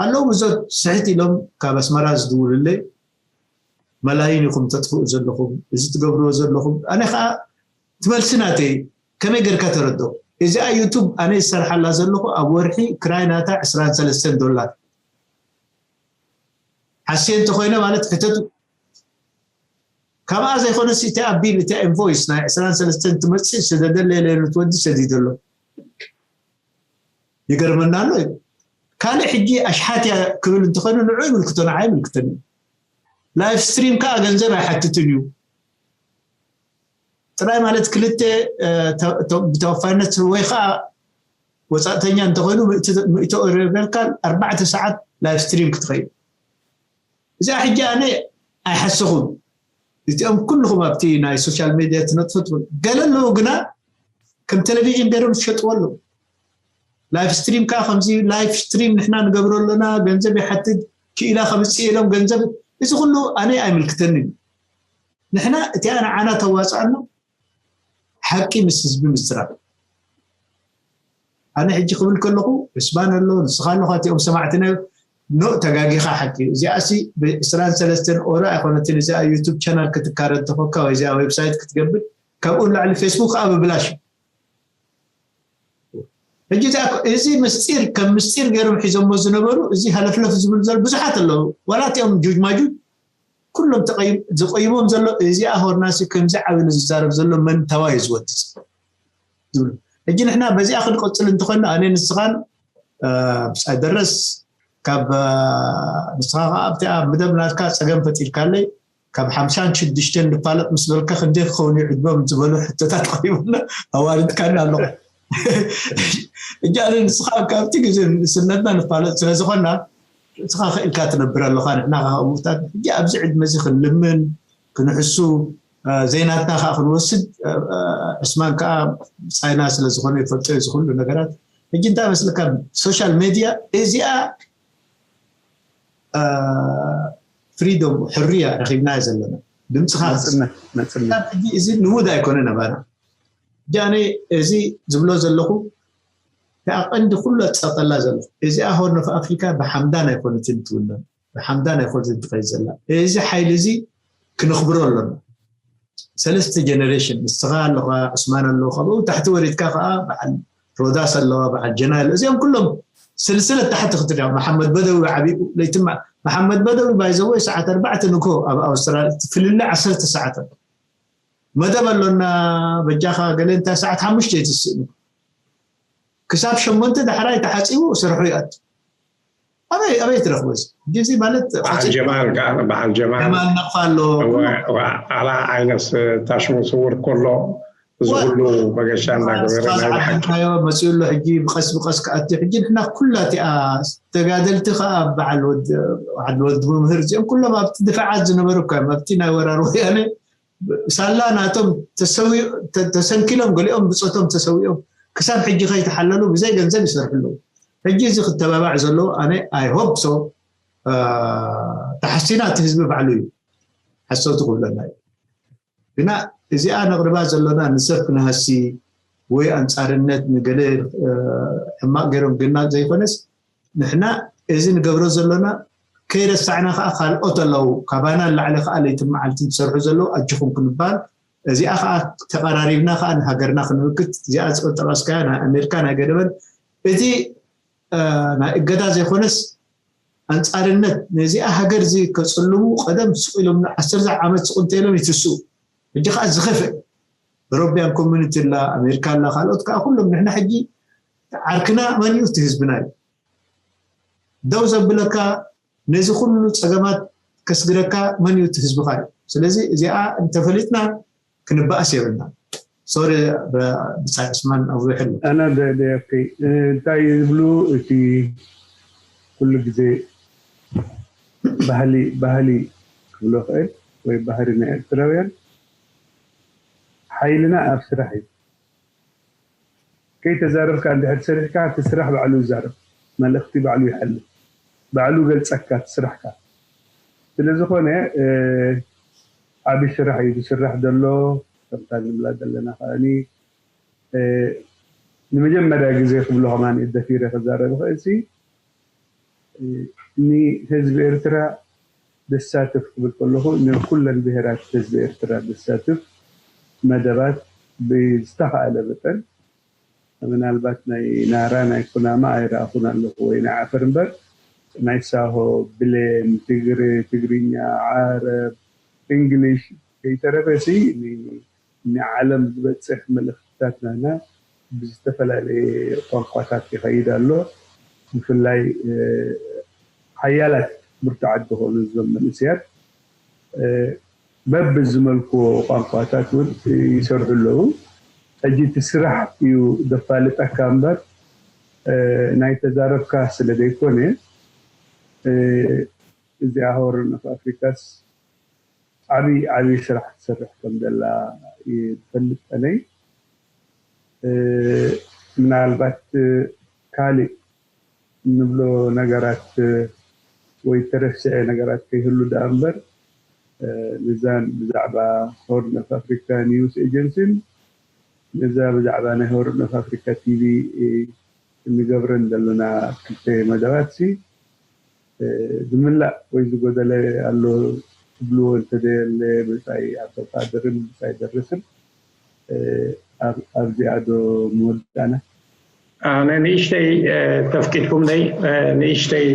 ኣለዉ ብዙት ስሕት ኢሎም ካብ ኣስመራ ዝድውሉለይ መላይን ኢኹም ተጥፍኡ ዘለኹም፣ እዚ ትገብርዎ ዘለኹም። ኣነ ከዓ ትመልሲ ናተይ ከመይ ጌርካ ተረድኦ? እዚኣ ዩቱብ ኣነ ዝሰርሓላ ዘለኹ ኣብ ወርሒ ክራይ ናታ ዕስራን ሰለስተን ዶላር። ሓስየ እንተኾይነ ማለት ሕተቱ። ካብኣ ዘይኮነስ እቲኣ ቢል፣ እቲኣ ኢንቮይስ ናይ ዕስራን ሰለስተን ትመፅእ፣ ስደደለይ ኢለ ነቲ ወዲ ሰዲደ ኣሎ። ይገርመና ኣሎ እዩ። ካልእ ሕጂ ኣሽሓት እያ ክብል እንተኾይኑ ንዑ ይምልክቶ፣ ንዓይ ይምልክተኒ። ላይፍ ስትሪም ከዓ ገንዘብ ኣይሓትትን እዩ። ጥራይ ማለት ክልተ ብተወፋይነት ወይ ከዓ ወፃእተኛ እንተኾይኑ ሚእቲ ኦረገርካል ኣርባዕተ ሰዓት ላይፍ ስትሪም ክትኸይድ። እዚኣ ሕጂ ኣነ ኣይሓሰኹም። እቲኦም ኩልኹም ኣብቲ ናይ ሶሻል ሜድያ ትነጥፉ ትብል ገለ ኣለዉ ግና ከም ቴሌቪዥን ገይሮም ዝሸጥዎ ኣለዉ። ላይፍ ስትሪም ከዓ ከምዚ ላይፍ ስትሪም ንሕና ንገብሮ ኣለና፣ ገንዘብ ይሓትት፣ ክኢላ ከምፅእ ኢሎም ገንዘብ፣ እዚ ኩሉ ኣነ ኣይምልክተንን። ንሕና እቲኣ ንዓና ተዋፅኣና ሓቂ ምስ ህዝቢ ምዝራብ። ኣነ ሕጂ ክብል ከለኹ ዕስማን ኣሎ፣ ንስኻ ኣለኻ፣ እቲኦም ሰማዕትና ኖ ተጋጊኻ ሓቂ እዩ። እዚኣ ሲ ብዕስራን ሰለስተን ኦራ ኣይኮነትን፣ እዚኣ ዩቱብ ቻናል ክትካረ እንተኾንካ ወይ እዚኣ ዌብሳይት ክትገብር ካብኡ ንላዕሊ ፌስቡክ ከዓ ብብላሽ እዩ። ሕጂ እዚኣ እኮ- እዚ ምስጢር ከም ምስጢር ገይሮም ሒዞሞ ዝነበሩ እዚ ሃለፍለፍ ዝብሉ ዘሎ ብዙሓት ኣለዉ። ዋላ እቲኦም ጁጅ ማጁጅ ኩሎም ተቐይም- ዝቐይሞም ዘሎ እዚኣ ሆርናሲ ከምዚ ዓብሉ ዝዛረብ ዘሎ መን ታዋ እዩ ዝወድስ ዝብሉ። ሕጂ ንሕና በዚኣ ክንቐፅል እንተኾንና ኣነ ንስኻን ብፃይ ደረስ ካብ ንስኻ ከዓ ኣብቲ ኣብ መደብ ናትካ ፀገም ፈጢርካለይ ካብ ሓምሳን ሽዱሽተን ንፋለጥ ምስ በልካ ክንደይ ክኸውን እዩ ዕድመም ዝበሉ ሕቶታት ቀሪቡና ኣዋሪድካኒ ኣለኹ። እጃ ንስኻ ካብቲ ግዜ ንእስነትና ንፋለጥ ስለ ዝኾንና ንስኻ ክኢልካ ትነብር ኣለኻ። ንሕና ከዓ ከምኡታት ሕጂ ኣብዚ ዕድመ እዚ ክንልምን ክንሕሱ ዘይናትና ከዓ ክንወስድ ዕስማን ከዓ ብፃይና ስለ ዝኾነ ይፈልጦ እዩ ዝኩሉ ነገራት። ሕጂ እንታይ መስልካ ሶሻል ሜድያ እዚኣ ፍሪዶም ሕርያ ረኺብናዮ ዘለና ድምፅኻ ነፅነት ነፅነት ሕጂ እዚ ልሙድ ኣይኮነ ነባና ጃነ እዚ ዝብሎ ዘለኹ ከዓ ቀንዲ ኩሉ ኣፀቀላ ዘለኹ እዚኣ ሆርን ኦፍ ኣፍሪካ ብሓምዳን ኣይኮነትን ትውለን ብሓምዳን ኣይኮነትን ትኸይድ ዘላ እዚ ሓይሊ እዚ ክነኽብሮ ኣለና ሰለስተ ጀነሬሽን ንስኻ ኣለኻ ዑስማን ኣለዉ ካብኡ ታሕቲ ወሪድካ ከዓ በዓል ሮዳስ ኣለዋ በዓል ጀናል እዚኦም ኩሎም ስልስለት ታሕቲ ክትሪኦም መሓመድ በደዊ ዓቢኡ ለይትማ መሓመድ በደዊ ባይዘወይ ሰዓት ኣርባዕተ ንግሆ ኣብ ኣውስትራልያ ፍልልይ ዓሰርተ ሰዓት ኣሎ መደብ ኣሎና በጃኻ ገለ እንታይ ሰዓት ሓሙሽተ ትስእኑ ክሳብ ሸሞንተ ዳሕራይ ተሓፂቡ ስርሑ ይኣቱ ኣበይ ኣበይ ትረኽቦ እዚ ሕጂ ማለት በዓል ጀማል ከዓ በዓል ጀማል ጀማል ነቕፋ ኣሎ ኣላ ዓይነት ታሽሙ ስውር ከሎ እዚ ኩሉ መገሻ እናገበረ ናይ ብሓቂ ዝዓደልካዮ መፅኡ ኣሎ ሕጂ ብቀስ ብቀስ ክኣቲ ሕጂ ንሕና ኩላ እቲኣ ተጋደልቲ ከዓ በዓል ወዲ በዓል ወዲ መምህር እዚኦም ኩሎም ኣብቲ ድፋዓት ዝነበሩ እኳ እዮም ኣብቲ ናይ ወራር ወያነ ሳላ ናቶም ተሰዊ- ተ- ተሰንኪሎም ገሊኦም ብፆቶም ተሰዊኦም ክሳብ ሕጂ ከይተሓለሉ ብዘይ ገንዘብ ይሰርሑ ኣለዉ ሕጂ እዚ ክተባባዕ ዘለዎ ኣነ I hope so ተሓሲና እቲ ህዝቢ ባዕሉ እዩ ሓሰውቲ ክብለና እዩ ግና እዚኣ ነቕርባ ዘሎና ንሰብ ክነሃሲ ወይ ኣንፃርነት ንገለ ሕማቕ ገይሮም ግና ዘይኮነስ ንሕና እዚ ንገብሮ ዘሎና ከይረሳዕና ከዓ ካልኦት ኣለዉ ካባና ንላዕሊ ከዓ ለይትን መዓልትን ዝሰርሑ ዘለዉ ኣጆኹም ክንባል እዚኣ ከዓ ተቐራሪብና ከዓ ንሃገርና ክንምክት እዚኣ ዝጠቐስካያ ናይ ኣሜሪካ ናይ ገደበን እቲ ናይ እገዳ ዘይኮነስ ኣንፃርነት ነዚኣ ሃገር እዚ ከፅልሙ ቀደም ስቕ ኢሎም ዓሰርተ ዓመት ስቕ እንተኢሎም ይትስኡ ሕጂ ከዓ ዝኸፍእ ሮቢያን ኮሚኒቲ ላ ኣሜሪካ ላ ካልኦት ከዓ ኩሎም ንሕና ሕጂ ዓርክና መን እዩ እቲ ህዝብና እዩ ደው ዘብለካ ነዚ ኩሉ ፀገማት ከስግረካ መን እዩ እቲ ህዝብኻ እዩ ስለዚ እዚኣ እንተፈሊጥና ክንበኣስ የብልና ሶሪ ብፃይ ዕስማን ኣብዝሕሉ ኣነ ደደያከይ እንታይ ዝብሉ እቲ ኩሉ ግዜ ባህሊ ባህሊ ክብሎ ክእል ወይ ባህሪ ናይ ኤርትራውያን ሓይልና ኣብ ስራሕ እዩ ከይተዛረብካ እንድሕር ሰሪሕካ እቲ ስራሕ ባዕሉ ይዛረብ መልእክቲ ባዕሉ ይሓልፍ ባዕሉ ገልፀካ እቲ ስራሕካ ስለዝኾነ ዓቢ ስራሕ እዩ ዝስራሕ ዘሎ ከምታ ንብላ ዘለና ከዓኒ ንመጀመርያ ግዜ ክብሎ ከማን ደፊረ ክዛረብ ይኽእል ሲ ንህዝቢ ኤርትራ ዘሳትፍ ክብል ከለኹ ንኩለን ብሄራት ህዝቢ ኤርትራ ዘሳትፍ መደባት ብዝተኻእለ መጠን፣ ምናልባት ናይ ናራ ናይ ኩናማ ኣይረኣኹን ኣለኹ ወይ ናይ ዓፈር እምበር፣ ናይ ሳሆ፣ ብሌን፣ ትግሪ፣ ትግርኛ፣ ዓረብ፣ እንግሊሽ ከይተረፈ ሲ ንዓለም ዝበፅሕ መልእኽትታት ናና ብዝተፈላለየ ቋንቋታት ይኸይድ ኣሎ። ብፍላይ ሓያላት ብርቱዓት ዝኾኑ እዞም መንእስያት በብዝመልክዎ ቋንቋታት እውን ይሰርሑ ኣለዉ። ሕጂ እቲ ስራሕ እዩ ዘፋልጠካ እምበር ናይ ተዛረብካ ስለ ዘይኮነ፣ እዚኣ ሆርን ኦፍ ኣፍሪካስ ዓብዪ ዓብዪ ስራሕ ትሰርሕ ከም ዘላ ይፈልጥ። ኣነይ ምናልባት ካልእ ንብሎ ነገራት ወይ ተረስዐ ነገራት ከይህሉ ደኣ እምበር፣ ንዛን ብዛዕባ ሆርን ኦፍ ኣፍሪካ ኒውስ ኤጀንሲን ነዛ ብዛዕባ ናይ ሆርን ኦፍ ኣፍሪካ ቲቪ እንገብረን ዘለና ክልተ መደባት ሲ ዝምላእ ወይ ዝጎደለ ኣሎ ትብልዎ እንተደየለ ብጻይ ኣምባሳደርን ብጻይ ደረስን ኣብዚኣ ዶ ምወዳእና? ኣነ ንእሽተይ ተፍቂድኩምለይ ንእሽተይ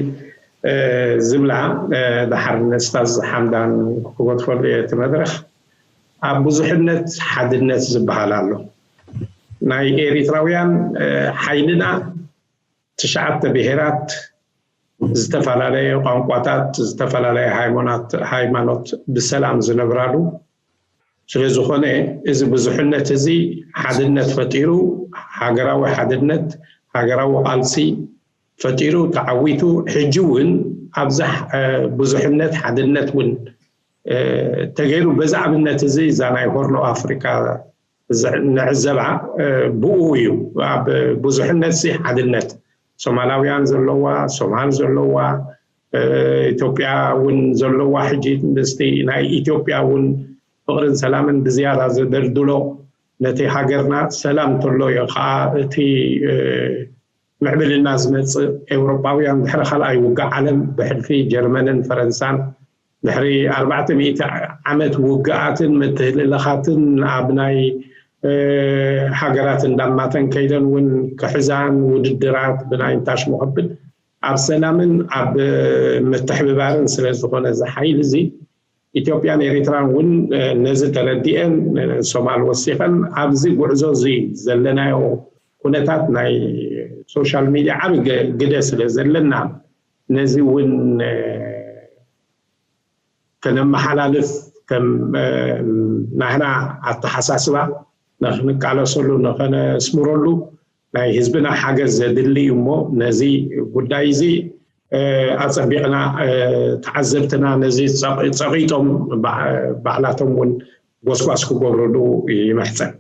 ዝብላ ድሓር ነስታዝ ሓምዳን ክጎትፈሉ እየ እቲ መድረኽ። ኣብ ብዙሕነት ሓድነት ዝበሃል ኣሎ። ናይ ኤሪትራውያን ሓይልና ትሽዓተ ብሄራት፣ ዝተፈላለየ ቋንቋታት፣ ዝተፈላለየ ሃይማኖት ብሰላም ዝነብራሉ ስለ ዝኾነ፣ እዚ ብዙሕነት እዚ ሓድነት ፈጢሩ፣ ሃገራዊ ሓድነት፣ ሃገራዊ ቃልሲ ፈጢሩ ተዓዊቱ፣ ሕጂ እውን ኣብዛ ብዙሕነት ሓድነት እውን ተገይሩ። በዚ ኣብነት እዚ እዛ ናይ ሆርኖ ኣፍሪካ ንዕዘባ ብኡ እዩ። ኣብ ብዙሕነት ሲ ሓድነት ሶማላውያን ዘለዋ፣ ሶማል ዘለዋ፣ ኢትዮጵያ እውን ዘለዋ፣ ሕጂ ምስቲ ናይ ኢትዮጵያ እውን ፍቕርን ሰላምን ብዝያዳ ዘደልድሎ፣ ነቲ ሃገርና ሰላም እንተሎ እዩ ከዓ እቲ ምዕብልና ዝመፅእ። ኤውሮጳውያን ድሕሪ ካልኣይ ውግእ ዓለም ብሕልፊ ጀርመንን ፈረንሳን ድሕሪ ኣርባዕተ ሚእቲ ዓመት ውግኣትን ምትህልላኻትን ኣብ ናይ ሃገራት እንዳማተን ከይደን እውን ክሕዛን ውድድራት ብናይ እንታሽሞ ከብል ኣብ ሰላምን ኣብ ምትሕብባርን ስለ ዝኾነ እዚ ሓይሊ እዚ ኢትዮጵያን ኤሪትራን እውን ነዚ ተረዲኤን ሶማል ወሲኸን ኣብዚ ጉዕዞ እዚ ዘለናዮ ኩነታት ናይ ሶሻል ሚድያ ዓብ ግደ ስለ ዘለና ነዚ እውን ከነመሓላልፍ ከም ናህና ኣተሓሳስባ ንክንቃለሰሉ ንከነስምረሉ ናይ ህዝብና ሓገዝ ዘድሊ እዩ እሞ ነዚ ጉዳይ እዚ ኣፀቢቕና ተዓዘብትና ነዚ ፀቒጦም ባዕላቶም እውን ጎስጓስ ክገብርሉ ይምሕፀን።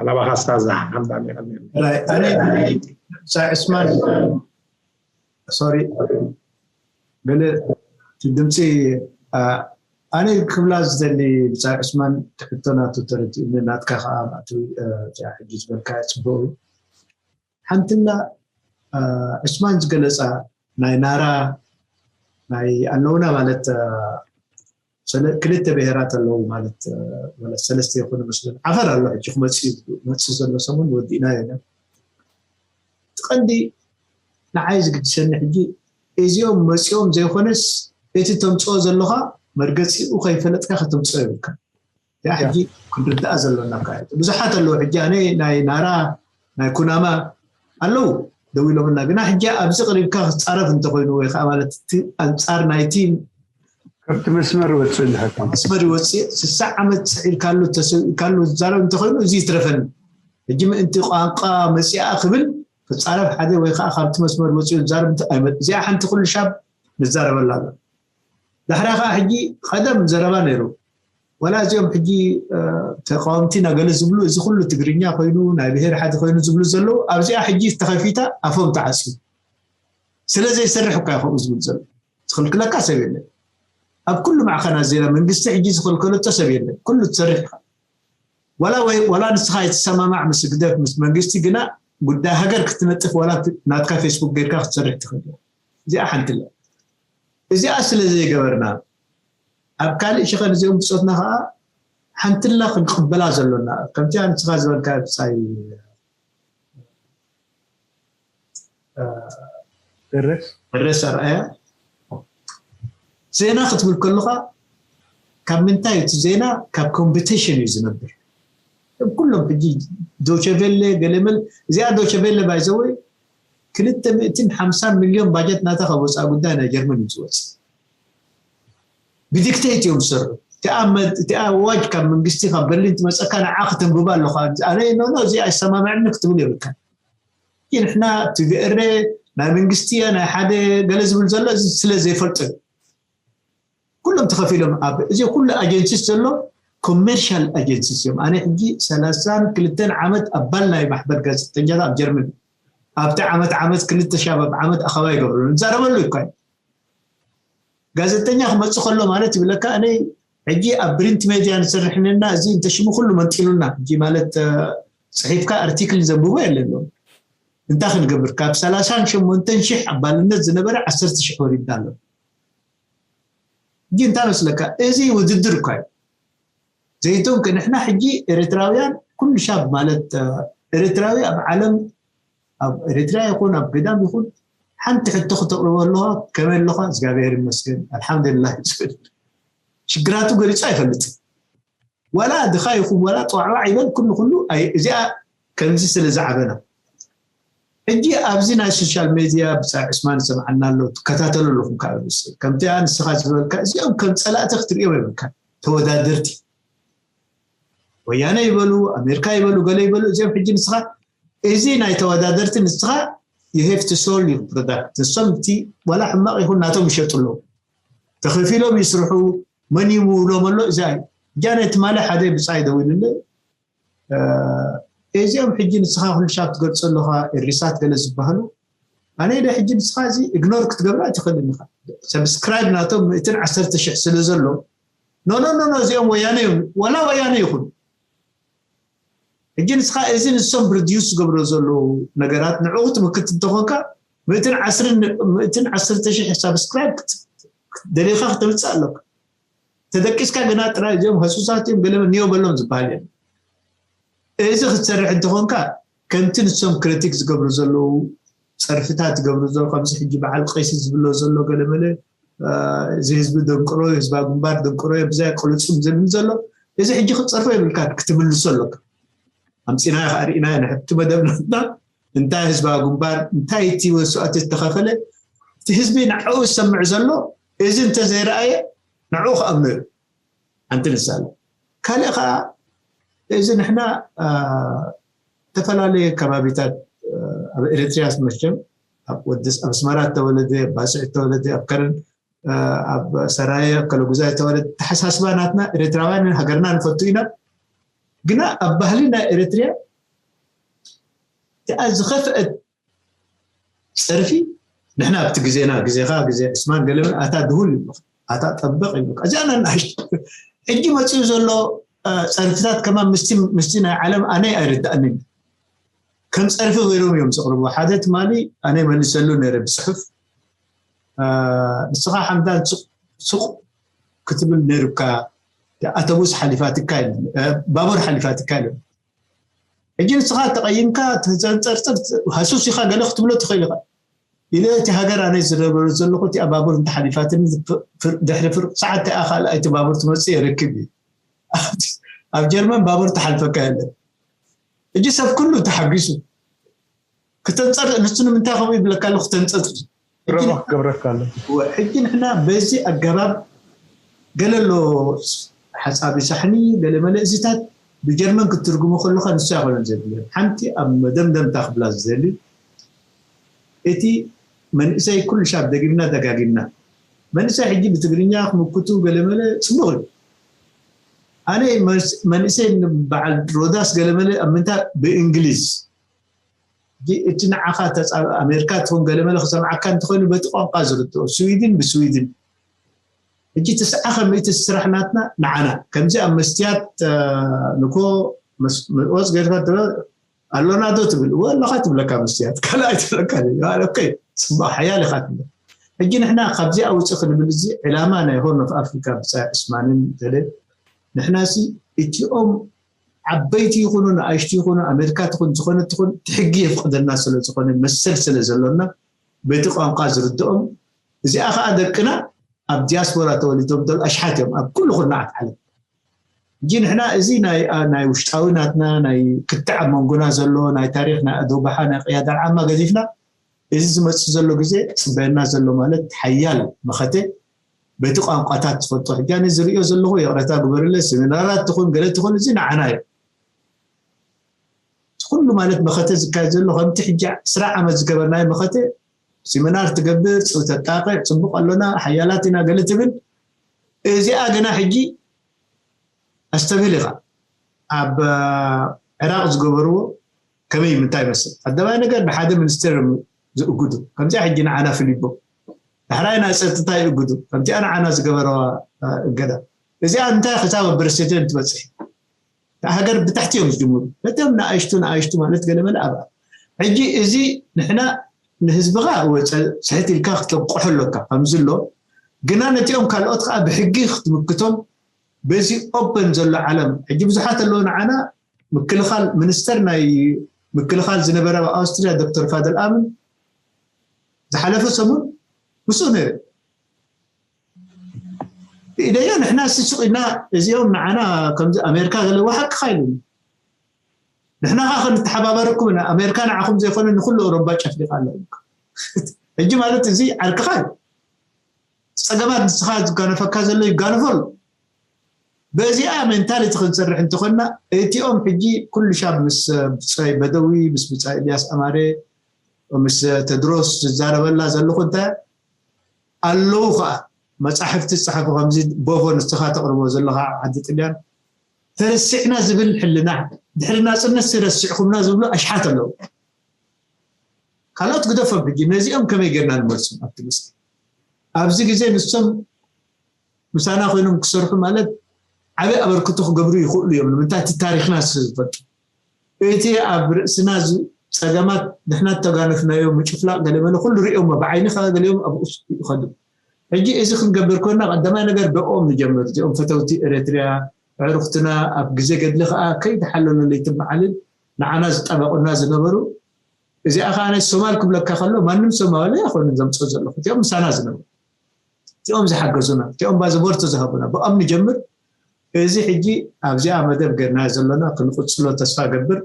ላባኻ ስታዝ ሓምዳን ይቐኒየልና። ራይ ኣነ ሳይ ዕስማን ሶሪ ገለ ድምፂ ኣነ ክብላ ዝደሊ ብፃይ ዕስማን ትሕቶ ናቱ ተረዲኡኒ ናትካ ከዓ ናቱ እዚኣ ሕጂ ዝበልካ ፅቡቅ እዩ ሓንትና ዕስማን ዝገለፃ ናይ ናራ ናይ ኣለውና ማለት ክልተ ብሄራት ኣለዉ ማለት ሰለስተ ይኮኑ መስለን ዓፈር ኣሎ ሕጂ ክመፅእ ዘሎ ሰሙን ወዲእና የለን እቲ ቀንዲ ንዓይ ዝግድሰኒ ሕጂ እዚኦም መፂኦም ዘይኮነስ እቲ ተምፅኦ ዘለኻ መርገፂኡ ከይፈለጥካ ከተምፅኦ የብልካ እዚኣ ሕጂ ክንርዳኣ ዘሎና ብዙሓት ኣለዉ ሕጂ ኣነ ናይ ናራ ናይ ኩናማ ኣለዉ ደው ኢሎምና ግና ሕጂ ኣብዚ ቀሪብካ ክፃረፍ እንተኮይኑ ወይ ከዓ ማለት እቲ ኣንፃር ናይቲ ካብቲ መስመር ወፅእ እንድሕር መስመር ይወፅእ ስሳ ዓመት ፅዒርካሉ ተሰዊእካሉ ዝዛረብ እንተኮይኑ እዚ ይትረፈኒ ሕጂ ምእንቲ ቋንቋ መፅኣ ክብል ክፃረፍ ሓደ ወይ ከዓ ካብቲ መስመር ወፅኡ ዝዛረብ እዚኣ ሓንቲ ኩሉ ሻብ ንዛረበላ ኣሎ ዳሕራ ከዓ ሕጂ ቀደም ዘረባ ነይሩ ዋላ እዚኦም ሕጂ ተቃወምቲ ናገለ ዝብሉ እዚ ኩሉ ትግርኛ ኮይኑ ናይ ብሄር ሓደ ኮይኑ ዝብሉ ዘለዉ ኣብዚኣ ሕጂ ተኸፊታ ኣፎም ተዓፅዩ ስለ ዘይሰርሕ እኳ ይኸምኡ ዝብል ዘሎ ዝኽልክለካ ሰብ የለን ኣብ ኩሉ ማዕኸናት ዜና መንግስቲ ሕጂ ዝኸልከለቶ ሰብ የለን ኩሉ ትሰርሕ ኢኻ ዋላ ወይ ዋላ ንስኻ ኣይትሰማማዕ ምስ ህግደፍ ምስ መንግስቲ ግና ጉዳይ ሃገር ክትነጥፍ ዋላ ናትካ ፌስቡክ ጌርካ ክትሰርሕ ትኽእል እዚኣ ሓንቲ ኣለ እዚኣ ስለ ዘይገበርና ኣብ ካልእ ሽኸን እዚኦም ብጾትና ከዓ ሓንትላ ክንቅበላ ዘሎና ከምቲ ንስኻ ዝበልካ ብጻይ ደረስ መለስ ኣርኣያ ዜና ክትብል ከለኻ ካብ ምንታይ እቲ ዜና ካብ ኮምፒቲሽን እዩ ዝነብር። ኩሎም ሕጂ ዶቸቬለ ገለመል እዚኣ ዶቸቬለ ባይዘወይ ክልተ ሚእትን ሓምሳን ሚልዮን ባጀት ናታ ካብ ወፃኢ ጉዳይ ናይ ጀርመን እዩ ዝወፅእ። ብዲክቴት እዮም ዝሰርሑ። እቲኣ ኣዋጅ ካብ መንግስቲ ካብ በርሊን ትመፀካ ንዓ ክተንብባ ኣለኻ። ኣነ ኖኖ እዚ ኣይሰማምዕኒ ክትብል የብልካ። ንሕና ቲቪኤረ ናይ መንግስቲ ናይ ሓደ ገለ ዝብል ዘሎ እዚ ስለ ዘይፈልጡ ኩሎም ተኸፊሎም ኣብ እዚ ኩሉ ኣጀንሲስ ዘሎ ኮሜርሻል ኣጀንሲስ እዮም። ኣነ ሕጂ ሰላሳን ክልተን ዓመት ኣባል ናይ ማሕበር ጋዜጠኛታት ኣብ ጀርመን ኣብቲ ዓመት ዓመት ክልተ ሻብ ኣብ ዓመት ኣኸባ ይገብሩ ንዛረበሉ ይኳ ጋዜጠኛ ክመፅእ ከሎ ማለት ይብለካ እነ ሕጂ ኣብ ብሪንት ሜድያ ንሰርሕ ነና እዚ እንተሽሙ ኩሉ መንጢሉና ሕጂ ማለት ፅሒፍካ ኣርቲክል ዘንብቦ የለሎም። እንታይ ክንገብር ካብ ሰላሳን ሸሞንተን ሽሕ ኣባልነት ዝነበረ ዓሰርተ ሽሕ ወሪድና ኣሎ። ሕጂ እንታይ መስለካ እዚ ውድድር እኳ እዩ። ዘይቶም ንሕና ሕጂ ኤርትራውያን ኩሉ ሻብ ማለት ኤርትራዊ ኣብ ዓለም ኣብ ኤርትራ ይኹን ኣብ ገዳም ይኹን ሓንቲ ሕቶ ክተቕርቦ ኣለኻ ከመይ ኣለኻ እግዚኣብሔር ይመስገን ኣልሓምዱሊላህ ይብል። ሽግራቱ ገሊፁ ኣይፈልጥን። ዋላ ድኻ ይኹን ዋላ ጠዋዕዋዕ ይበል ኩሉ ኩሉ እዚኣ ከምዚ ስለ ዝዓበና ሕጂ ኣብዚ ናይ ሶሻል ሜድያ ብፃይ ዕስማን ይሰምዓና ኣሎ ትከታተሉ ኣለኹም ካብ ርእሲ ከምቲ ንስኻ ዝበልካ እዚኦም ከም ፀላእቲ ክትሪኦም የብልካ። ተወዳደርቲ ወያነ ይበሉ ኣሜሪካ ይበሉ ገለ ይበሉ እዚኦም ሕጂ ንስኻ እዚ ናይ ተወዳደርቲ ንስኻ you have to sell your product ንሶም እቲ ዋላ ሕማቕ ይኹን ናቶም ይሸጡ ኣለዉ ተኸፊሎም ይስርሑ መን ይምውሎም ኣሎ እዛ እዩ ጃነ ትማሊ ሓደ ብፃይ ደዊሉለ እዚኦም ሕጂ ንስኻ ኩሉ ሻብ ትገልፆ ኣለኻ ኤሪሳት ገለ ዝበሃሉ ኣነ ኢለ ሕጂ ንስኻ እዚ ኢግኖር ክትገብራ ኣይትኽእልን ኢኻ ሰብስክራይብ ናቶም ምእትን ዓሰርተ ሽሕ ስለ ዘሎ ኖ ኖ ኖ ኖ እዚኦም ወያነ እዮም ወላ ወያነ ይኹን ሕጂ ንስኻ እዚ ንሶም ፕሮዲዩስ ዝገብሮ ዘለዉ ነገራት ንዕኡ ክትምክት እንተኾንካ ምእትን ዓስርን ምእትን ዓሰርተ ሽሕ ሳብስክራይብ ደሊኻ ክተምፅእ ኣለካ ተደቂስካ ግና ጥራይ እዚኦም ህሱሳት እዮም ገለ ንዮ በሎም ዝበሃል እዮም እዚ ክትሰርሕ እንተኾንካ ከምቲ ንሶም ክሪቲክ ዝገብሩ ዘለዉ ፀርፍታት ዝገብሩ ዘለዉ ከምዚ ሕጂ በዓል ቀይሲ ዝብሎ ዘሎ ገለመለ እዚ ህዝቢ ደንቅሮ ህዝባ ግንባር ደንቅሮ ብዛይ ቅልፅም ዝብል ዘሎ እዚ ሕጂ ክትፀርፎ የብልካ ክትምልሶ ኣለካ ኣምፂና ከኣ ርኢና ንሕቲ መደብ ናትና እንታይ ህዝባዊ ግንባር እንታይ እቲ መስዋእቲ ዝተኸፈለ እቲ ህዝቢ ንዕኡ ዝሰምዕ ዘሎ እዚ እንተዘይረኣየ ንዕኡ ክኣምኖ እዩ ሓንቲ ንሳለ ካልእ ከዓ እዚ ንሕና ዝተፈላለየ ከባቢታት ኣብ ኤርትርያ መቸም ኣብ ወዲ ኣብ ኣስመራ ተወለደ ኣብ ባስዕ ተወለደ ኣብ ከረን ኣብ ሰራየ ኣብ ከለጉዛይ ተወለደ ተሓሳስባ ናትና ኤርትራውያን ሃገርና ንፈቱ ኢና ግና ኣብ ባህሊ ናይ ኤርትርያ እቲኣ ዝኸፍአት ፀርፊ ንሕና ኣብቲ ግዜና ግዜኻ ግዜ ዕስማን ገለመን ኣታ ድሁል ይብሉኻ ኣታ ጠበቕ ይብሉኻ እዚኣ ነናሽ ሕጂ መፅኡ ዘሎ ፀርፍታት ከማን ምስቲ ምስቲ ናይ ዓለም ኣነ ኣይርዳእንን ከም ፀርፊ ገይሮም እዮም ዘቕርቡ ሓደ ትማሊ ኣነ መልሰሉ ነይረ ብፅሑፍ ንስኻ ሓምዳን ሱቕ ክትብል ነይሩካ ኣተቡስ ሓሊፋትካ ባቡር ሓሊፋትካ ኢለ ሕጂ ንስኻ ተቐይምካ ተፀርፅር ሃሱስ ኢኻ ገለ ክትብሎ ትኽእል ኢኻ ኢለ እቲ ሃገር ኣነ ዝረበሩ ዘለኹ እቲኣ ባቡር እንተሓሊፋትኒ ድሕሪ ፍርቂ ሰዓት እቲኣ ካልኣይቲ ባቡር ትመፅእ የርክብ እዩ ኣብ ጀርመን ባቡር ተሓልፈካ የለን ሕጂ ሰብ ኩሉ ተሓጒሱ ክተንፀር ንሱ ንምንታይ ከምኡ ይብለካ ኣሎ ክተንፀር ረማ ክገብረካ ኣሎ ሕጂ ንሕና በዚ ኣገባብ ገለ ኣሎ ሓፃቢ ሳሕኒ ገለ መለ እዚታት ብጀርመን ክትትርጉሞ ከለካ ንሱ ኣይኮነን ዘድልዮ ሓንቲ ኣብ መደምደምታ ክብላ ዝደሊ እቲ መንእሰይ ኩሉ ሻብ ደጊምና ደጋጊምና መንእሰይ ሕጂ ብትግርኛ ክምክቱ ገለ መለ ፅቡቅ እዩ ኣነ መንእሰይ በዓል ሮዳስ ገለ መለ ኣብ ምንታይ ብእንግሊዝ እቲ ንዓኻ ተፃብ ኣሜሪካ ትኹን ገለመለ ክሰምዓካ እንተኾይኑ በቲ ቋንቋ ዝርድኦ ስዊድን ብስዊድን ሕጂ ትስዓ ከሚእቲ ስራሕ ናትና ንዓና ከምዚ ኣብ መስትያት ንኮ ወፅ ገርካ ኣሎና ዶ ትብል እወ ኣለኻ ትብለካ መስትያት ካልኣይ ትብለካ ኦኬ ፅቡቅ ሓያል ኢኻ ትብል ሕጂ ንሕና ካብዚኣ ውፅእ ክንብል፣ እዚ ዕላማ ናይ ሆርን ኦፍ ኣፍሪካ ብፃይ ዑስማንን ገለ፣ ንሕና ሲ እቲኦም ዓበይቲ ይኹኑ ንኣሽቱ ይኹኑ፣ ኣሜሪካ ትኹን ዝኾነ ትኹን፣ እቲ ሕጊ የፍቅደልና ስለ ዝኾነ፣ መሰል ስለ ዘሎና፣ በቲ ቋንቋ ዝርድኦም፣ እዚኣ ከዓ ደቅና ኣብ ዲያስፖራ ተወሊዶም ዘሎ ኣሽሓት እዮም ኣብ ኩሉ ኩርናዓት ዓለም። ሕጂ ንሕና እዚ ናይ ናይ ውሽጣዊ ናትና ናይ ክትዕ ኣብ መንጎና ዘሎ ናይ ታሪኽ ናይ ኣደውባሓ ናይ ቅያዳ ዓማ ገዲፍና፣ እዚ ዝመጽእ ዘሎ ግዜ ጽበየና ዘሎ ማለት ሓያል መኸተ በቲ ቋንቋታት ትፈልጦ። ሕጂ ኣነ ዝርእዮ ዘለኹ፣ ይቕረታ ግበርለ፣ ሴሚናራት ትኹን ገለ ትኹን፣ እዚ ንዓና እዩ። ኩሉ ማለት መኸተ ዝካየድ ዘሎ ከምቲ ሕጂ ዕስራ ዓመት ዝገበርናዮ መኸተ፣ ሴሚናር ትገብር፣ ጽ- ተጣቕዕ፣ ጽቡቕ ኣሎና፣ ሓያላት ኢና ገለ ትብል። እዚኣ ግና ሕጂ ኣስተብህል ኢኻ። ኣብ አ፣ ዕራቕ ዝገበርዎ ከመይ ምንታይ ይመስል? ቀዳማይ ነገር ብሓደ ሚኒስትር እዮም ዝእግዱ። ከምዚኣ ሕጂ ንዓና ፍሊቦ። ዳሕራይ ናይ ጸጥታ ይእግዱ። ከምቲኣ ንዓና ዝገበረዋ አ፣ እገዳ። እዚኣ እንታይ ክሳብ ኣብ ፕረሲደንት ትበጽሕ? እታ ሃገር ብታሕቲ እዮም ዝጅምሩ። ነቶም ንኣሽቱ ንኣሽቱ ማለት ገለመለ ኣብኣ። ሕጂ እዚ ንሕና ንህዝብኻ ወፀ ስሕት ኢልካ ክተብቅሖ ኣለካ ከምዚ ኣሎ፣ ግና ነቲኦም ካልኦት ከዓ ብሕጊ ክትምክቶም በዚ ኦፐን ዘሎ ዓለም። ሕጂ ብዙሓት ኣለዉ ንዓና ምክልኻል ሚኒስተር ናይ ምክልኻል ዝነበረ ኣብ ኣውስትሪያ ዶክተር ፋደል ኣምን ዝሓለፈ ሰሙን ምስኡ ነይረ። ኢደዮ ንሕና ስሱቕ ኢና፣ እዚኦም ንዓና ከምዚ ኣሜሪካ ዘለዋ ሓቅኻ ኢሉኒ። ንሕና ኸዓ ክንተሓባበረኩም ኢና፣ ኣሜሪካ ንዓኹም ዘይኮነ ንኩሉ ኤውሮባ ጨፍሊቓ ኣላ ኢልካ። ሕጂ ማለት እዚ ዓርክኻ እዩ። ጸገማት ንስኻ ዝጋነፈካ ዘሎ ይጋነፈሉ። በዚኣ ሜንታሊቲ ክንሰርሕ እንተኾንና፣ እቲኦም ሕጂ ኩሉ ሻብ ምስ ብጻይ በደዊ፣ ምስ ብጻይ ኢልያስ ኣማረ፣ ምስ ተድሮስ ዝዛረበላ ዘለኹ እንታይ ኣለዉ ኸዓ መጻሕፍቲ ዝጸሓፉ ከምዚ ቦቮ ንስኻ ተቕርቦ ዘለኻ ዓዲ ጥልያን ተረሲዕና ዝብል ሕልና ድሕሪ ናጽነት ረሲዕኹምና ዝብሉ ኣሽሓት ኣለዉ። ካልኦት ግደፎም ሕጂ ነዚኦም ከመይ ጌርና ንመልሶም ኣብቲ ምስሊ ኣብዚ ግዜ ንሶም ምሳና ኮይኖም ክሰርሑ ማለት ዓበይ ኣበርክቶ ክገብሩ ይኽእሉ እዮም። ንምንታይ እቲ ታሪኽና ስለ ዝፈልጡ እቲ ኣብ ርእስና ዝ- ጸገማት ንሕና እተጋነፍናዮ ምጭፍላቕ ገለመለ ኩሉ ሪኦሞ ብዓይኒ ከ ገሊኦም ኣብኡ ይኸዱ። ሕጂ እዚ ክንገብር ኮና ቀዳማይ ነገር ብኦም ንጀምር። እዚኦም ፈተውቲ ኤረትርያ ኣዕሩኽትና ኣብ ግዜ ገድሊ ከኣ ከይተሓለሉ ለይትን መዓልን ንዓና ዝጣበቑና ዝነበሩ። እዚኣ ከኣ ናይ ሶማል ክብለካ ከሎ ማንም ሶማሊ ኣይኮኑን ዘምጽኦ ዘለኹ እዚኦም ምሳና ዝነበሩ እዚኦም ዝሓገዙና እዚኦም ባዝቦርቶ ዝሃቡና ብኦም ንጀምር። እዚ ሕጂ ኣብዚኣ መደብ ገርና ዘሎና ክንቕጽሎ ተስፋ ገብር።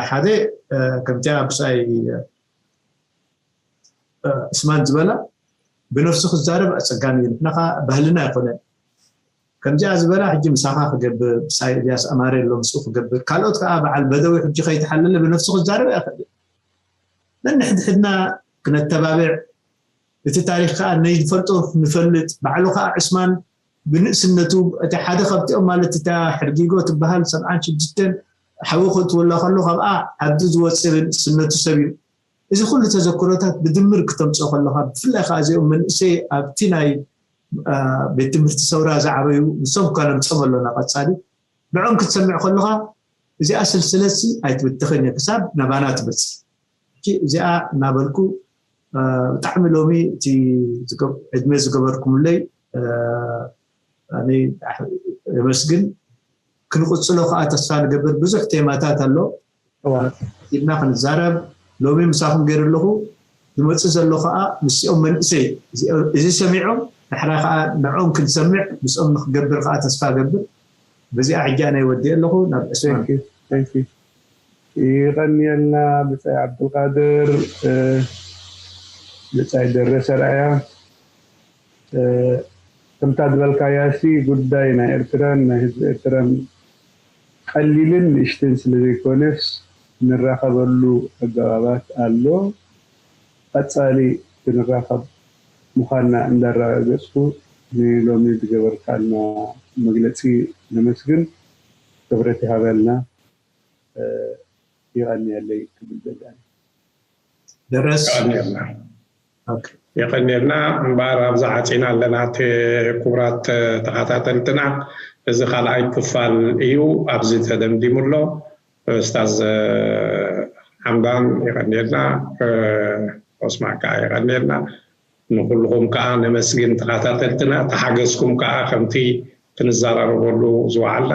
ሓደ ከምቲ ኣብሳይ እስማን ዝበላ ብነፍሱ ክዛረብ ኣጸጋሚ እዩ። ንሕና ኸዓ ባህልና ኣይኮነን። ከምዚኣ ዝበላ ሕጂ ምሳኻ ክገብር ብሳይ እልያስ ኣማረ ኣሎ ምስኡ ክገብር ካልኦት ከዓ በዓል በደዊ ሕጂ ከይተሓለለ ብነፍሱ ክዛረብ ኣይኽእል። ነንሕድሕድና ክነተባብዕ እቲ ታሪኽ ከዓ ነይንፈልጦ ንፈልጥ ባዕሉ ከዓ ዕስማን ብንእስነቱ እቲ ሓደ ካብቲኦም ማለት እታ ሕርጊጎ ትበሃል ሰብዓን ሽዱሽተን ሓዊ ክትወላ ከሎ ካብኣ ዓዱ ዝወፅእ ብንእስነቱ ሰብ እዩ። እዚ ኩሉ ተዘክሮታት ብድምር ክተምፅኦ ከለካ ብፍላይ ከዓ እዚኦም መንእሰይ ኣብቲ ናይ ቤት ትምህርቲ ሰውራ ዝዓበዩ ንሶም እኳ ነምፅኦም ኣሎና ቀፃሊ ንዖም ክትሰምዕ ከለካ እዚኣ ስልስለት ሲ ኣይትብትኽን እየ ክሳብ ናባና ትመፅእ። እዚኣ እናበልኩ ብጣዕሚ ሎሚ እቲ ዕድመ ዝገበርኩምለይ የመስግን። ክንቕፅሎ ከዓ ተስፋ ንገብር። ብዙሕ ቴማታት ኣሎ ኢልና ክንዛረብ ሎሚ ምሳኹም ገይሩ ኣለኹ። ዝመፅእ ዘሎ ከዓ ምስኦም መንእሰይ እዚ ሰሚዖም ንሕና ከዓ ንዕኦም ክንሰምዕ ምስኦም ንክገብር ከዓ ተስፋ ገብር። በዚኣ ሕጂ ኣነ ይወዲእ ኣለኹ ናብ ዕስማን። ይቐንየልና ብጻይ ዓብዱልቃድር። ብጻይ ደረሰ ርኣያ ከምታ ዝበልካያሲ ጉዳይ ናይ ኤርትራን ናይ ህዝቢ ኤርትራን ቀሊልን ንእሽትን ስለ ዘይኮነስ ንራኸበሉ ኣገባባት ኣሎ። ቀጻሊ ክንራኸብ ምዃንና እንዳረጋገጽኩ ንሎሚ ዝገበርካልና መግለጺ ነመስግን። ክብረት ይሃበልና። ይቐንየለይ ክብል ደልያ። ደረስ የቐንየልና እምበኣር ኣብዛ ዓፂና ኣለና እቲ ክቡራት ተኸታተልትና እዚ ካልኣይ ክፋል እዩ ኣብዚ ተደምዲሙ ኣሎ። እስታዝ ሓምዳን የቐንየልና። ኦስማን ከዓ የቐንየልና። ንኩልኹም ከዓ ነመስግን ተኸታተልትና። ተሓገዝኩም ከዓ ከምቲ ክንዘራረበሉ ዝወዓልና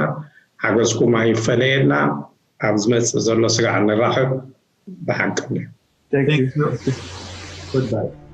ሓገዝኩም ኣይፈለየና። ኣብ ዝመፅእ ዘሎ ስጋዕ ንራኸብ። ብሓቂ Thank you. Goodbye.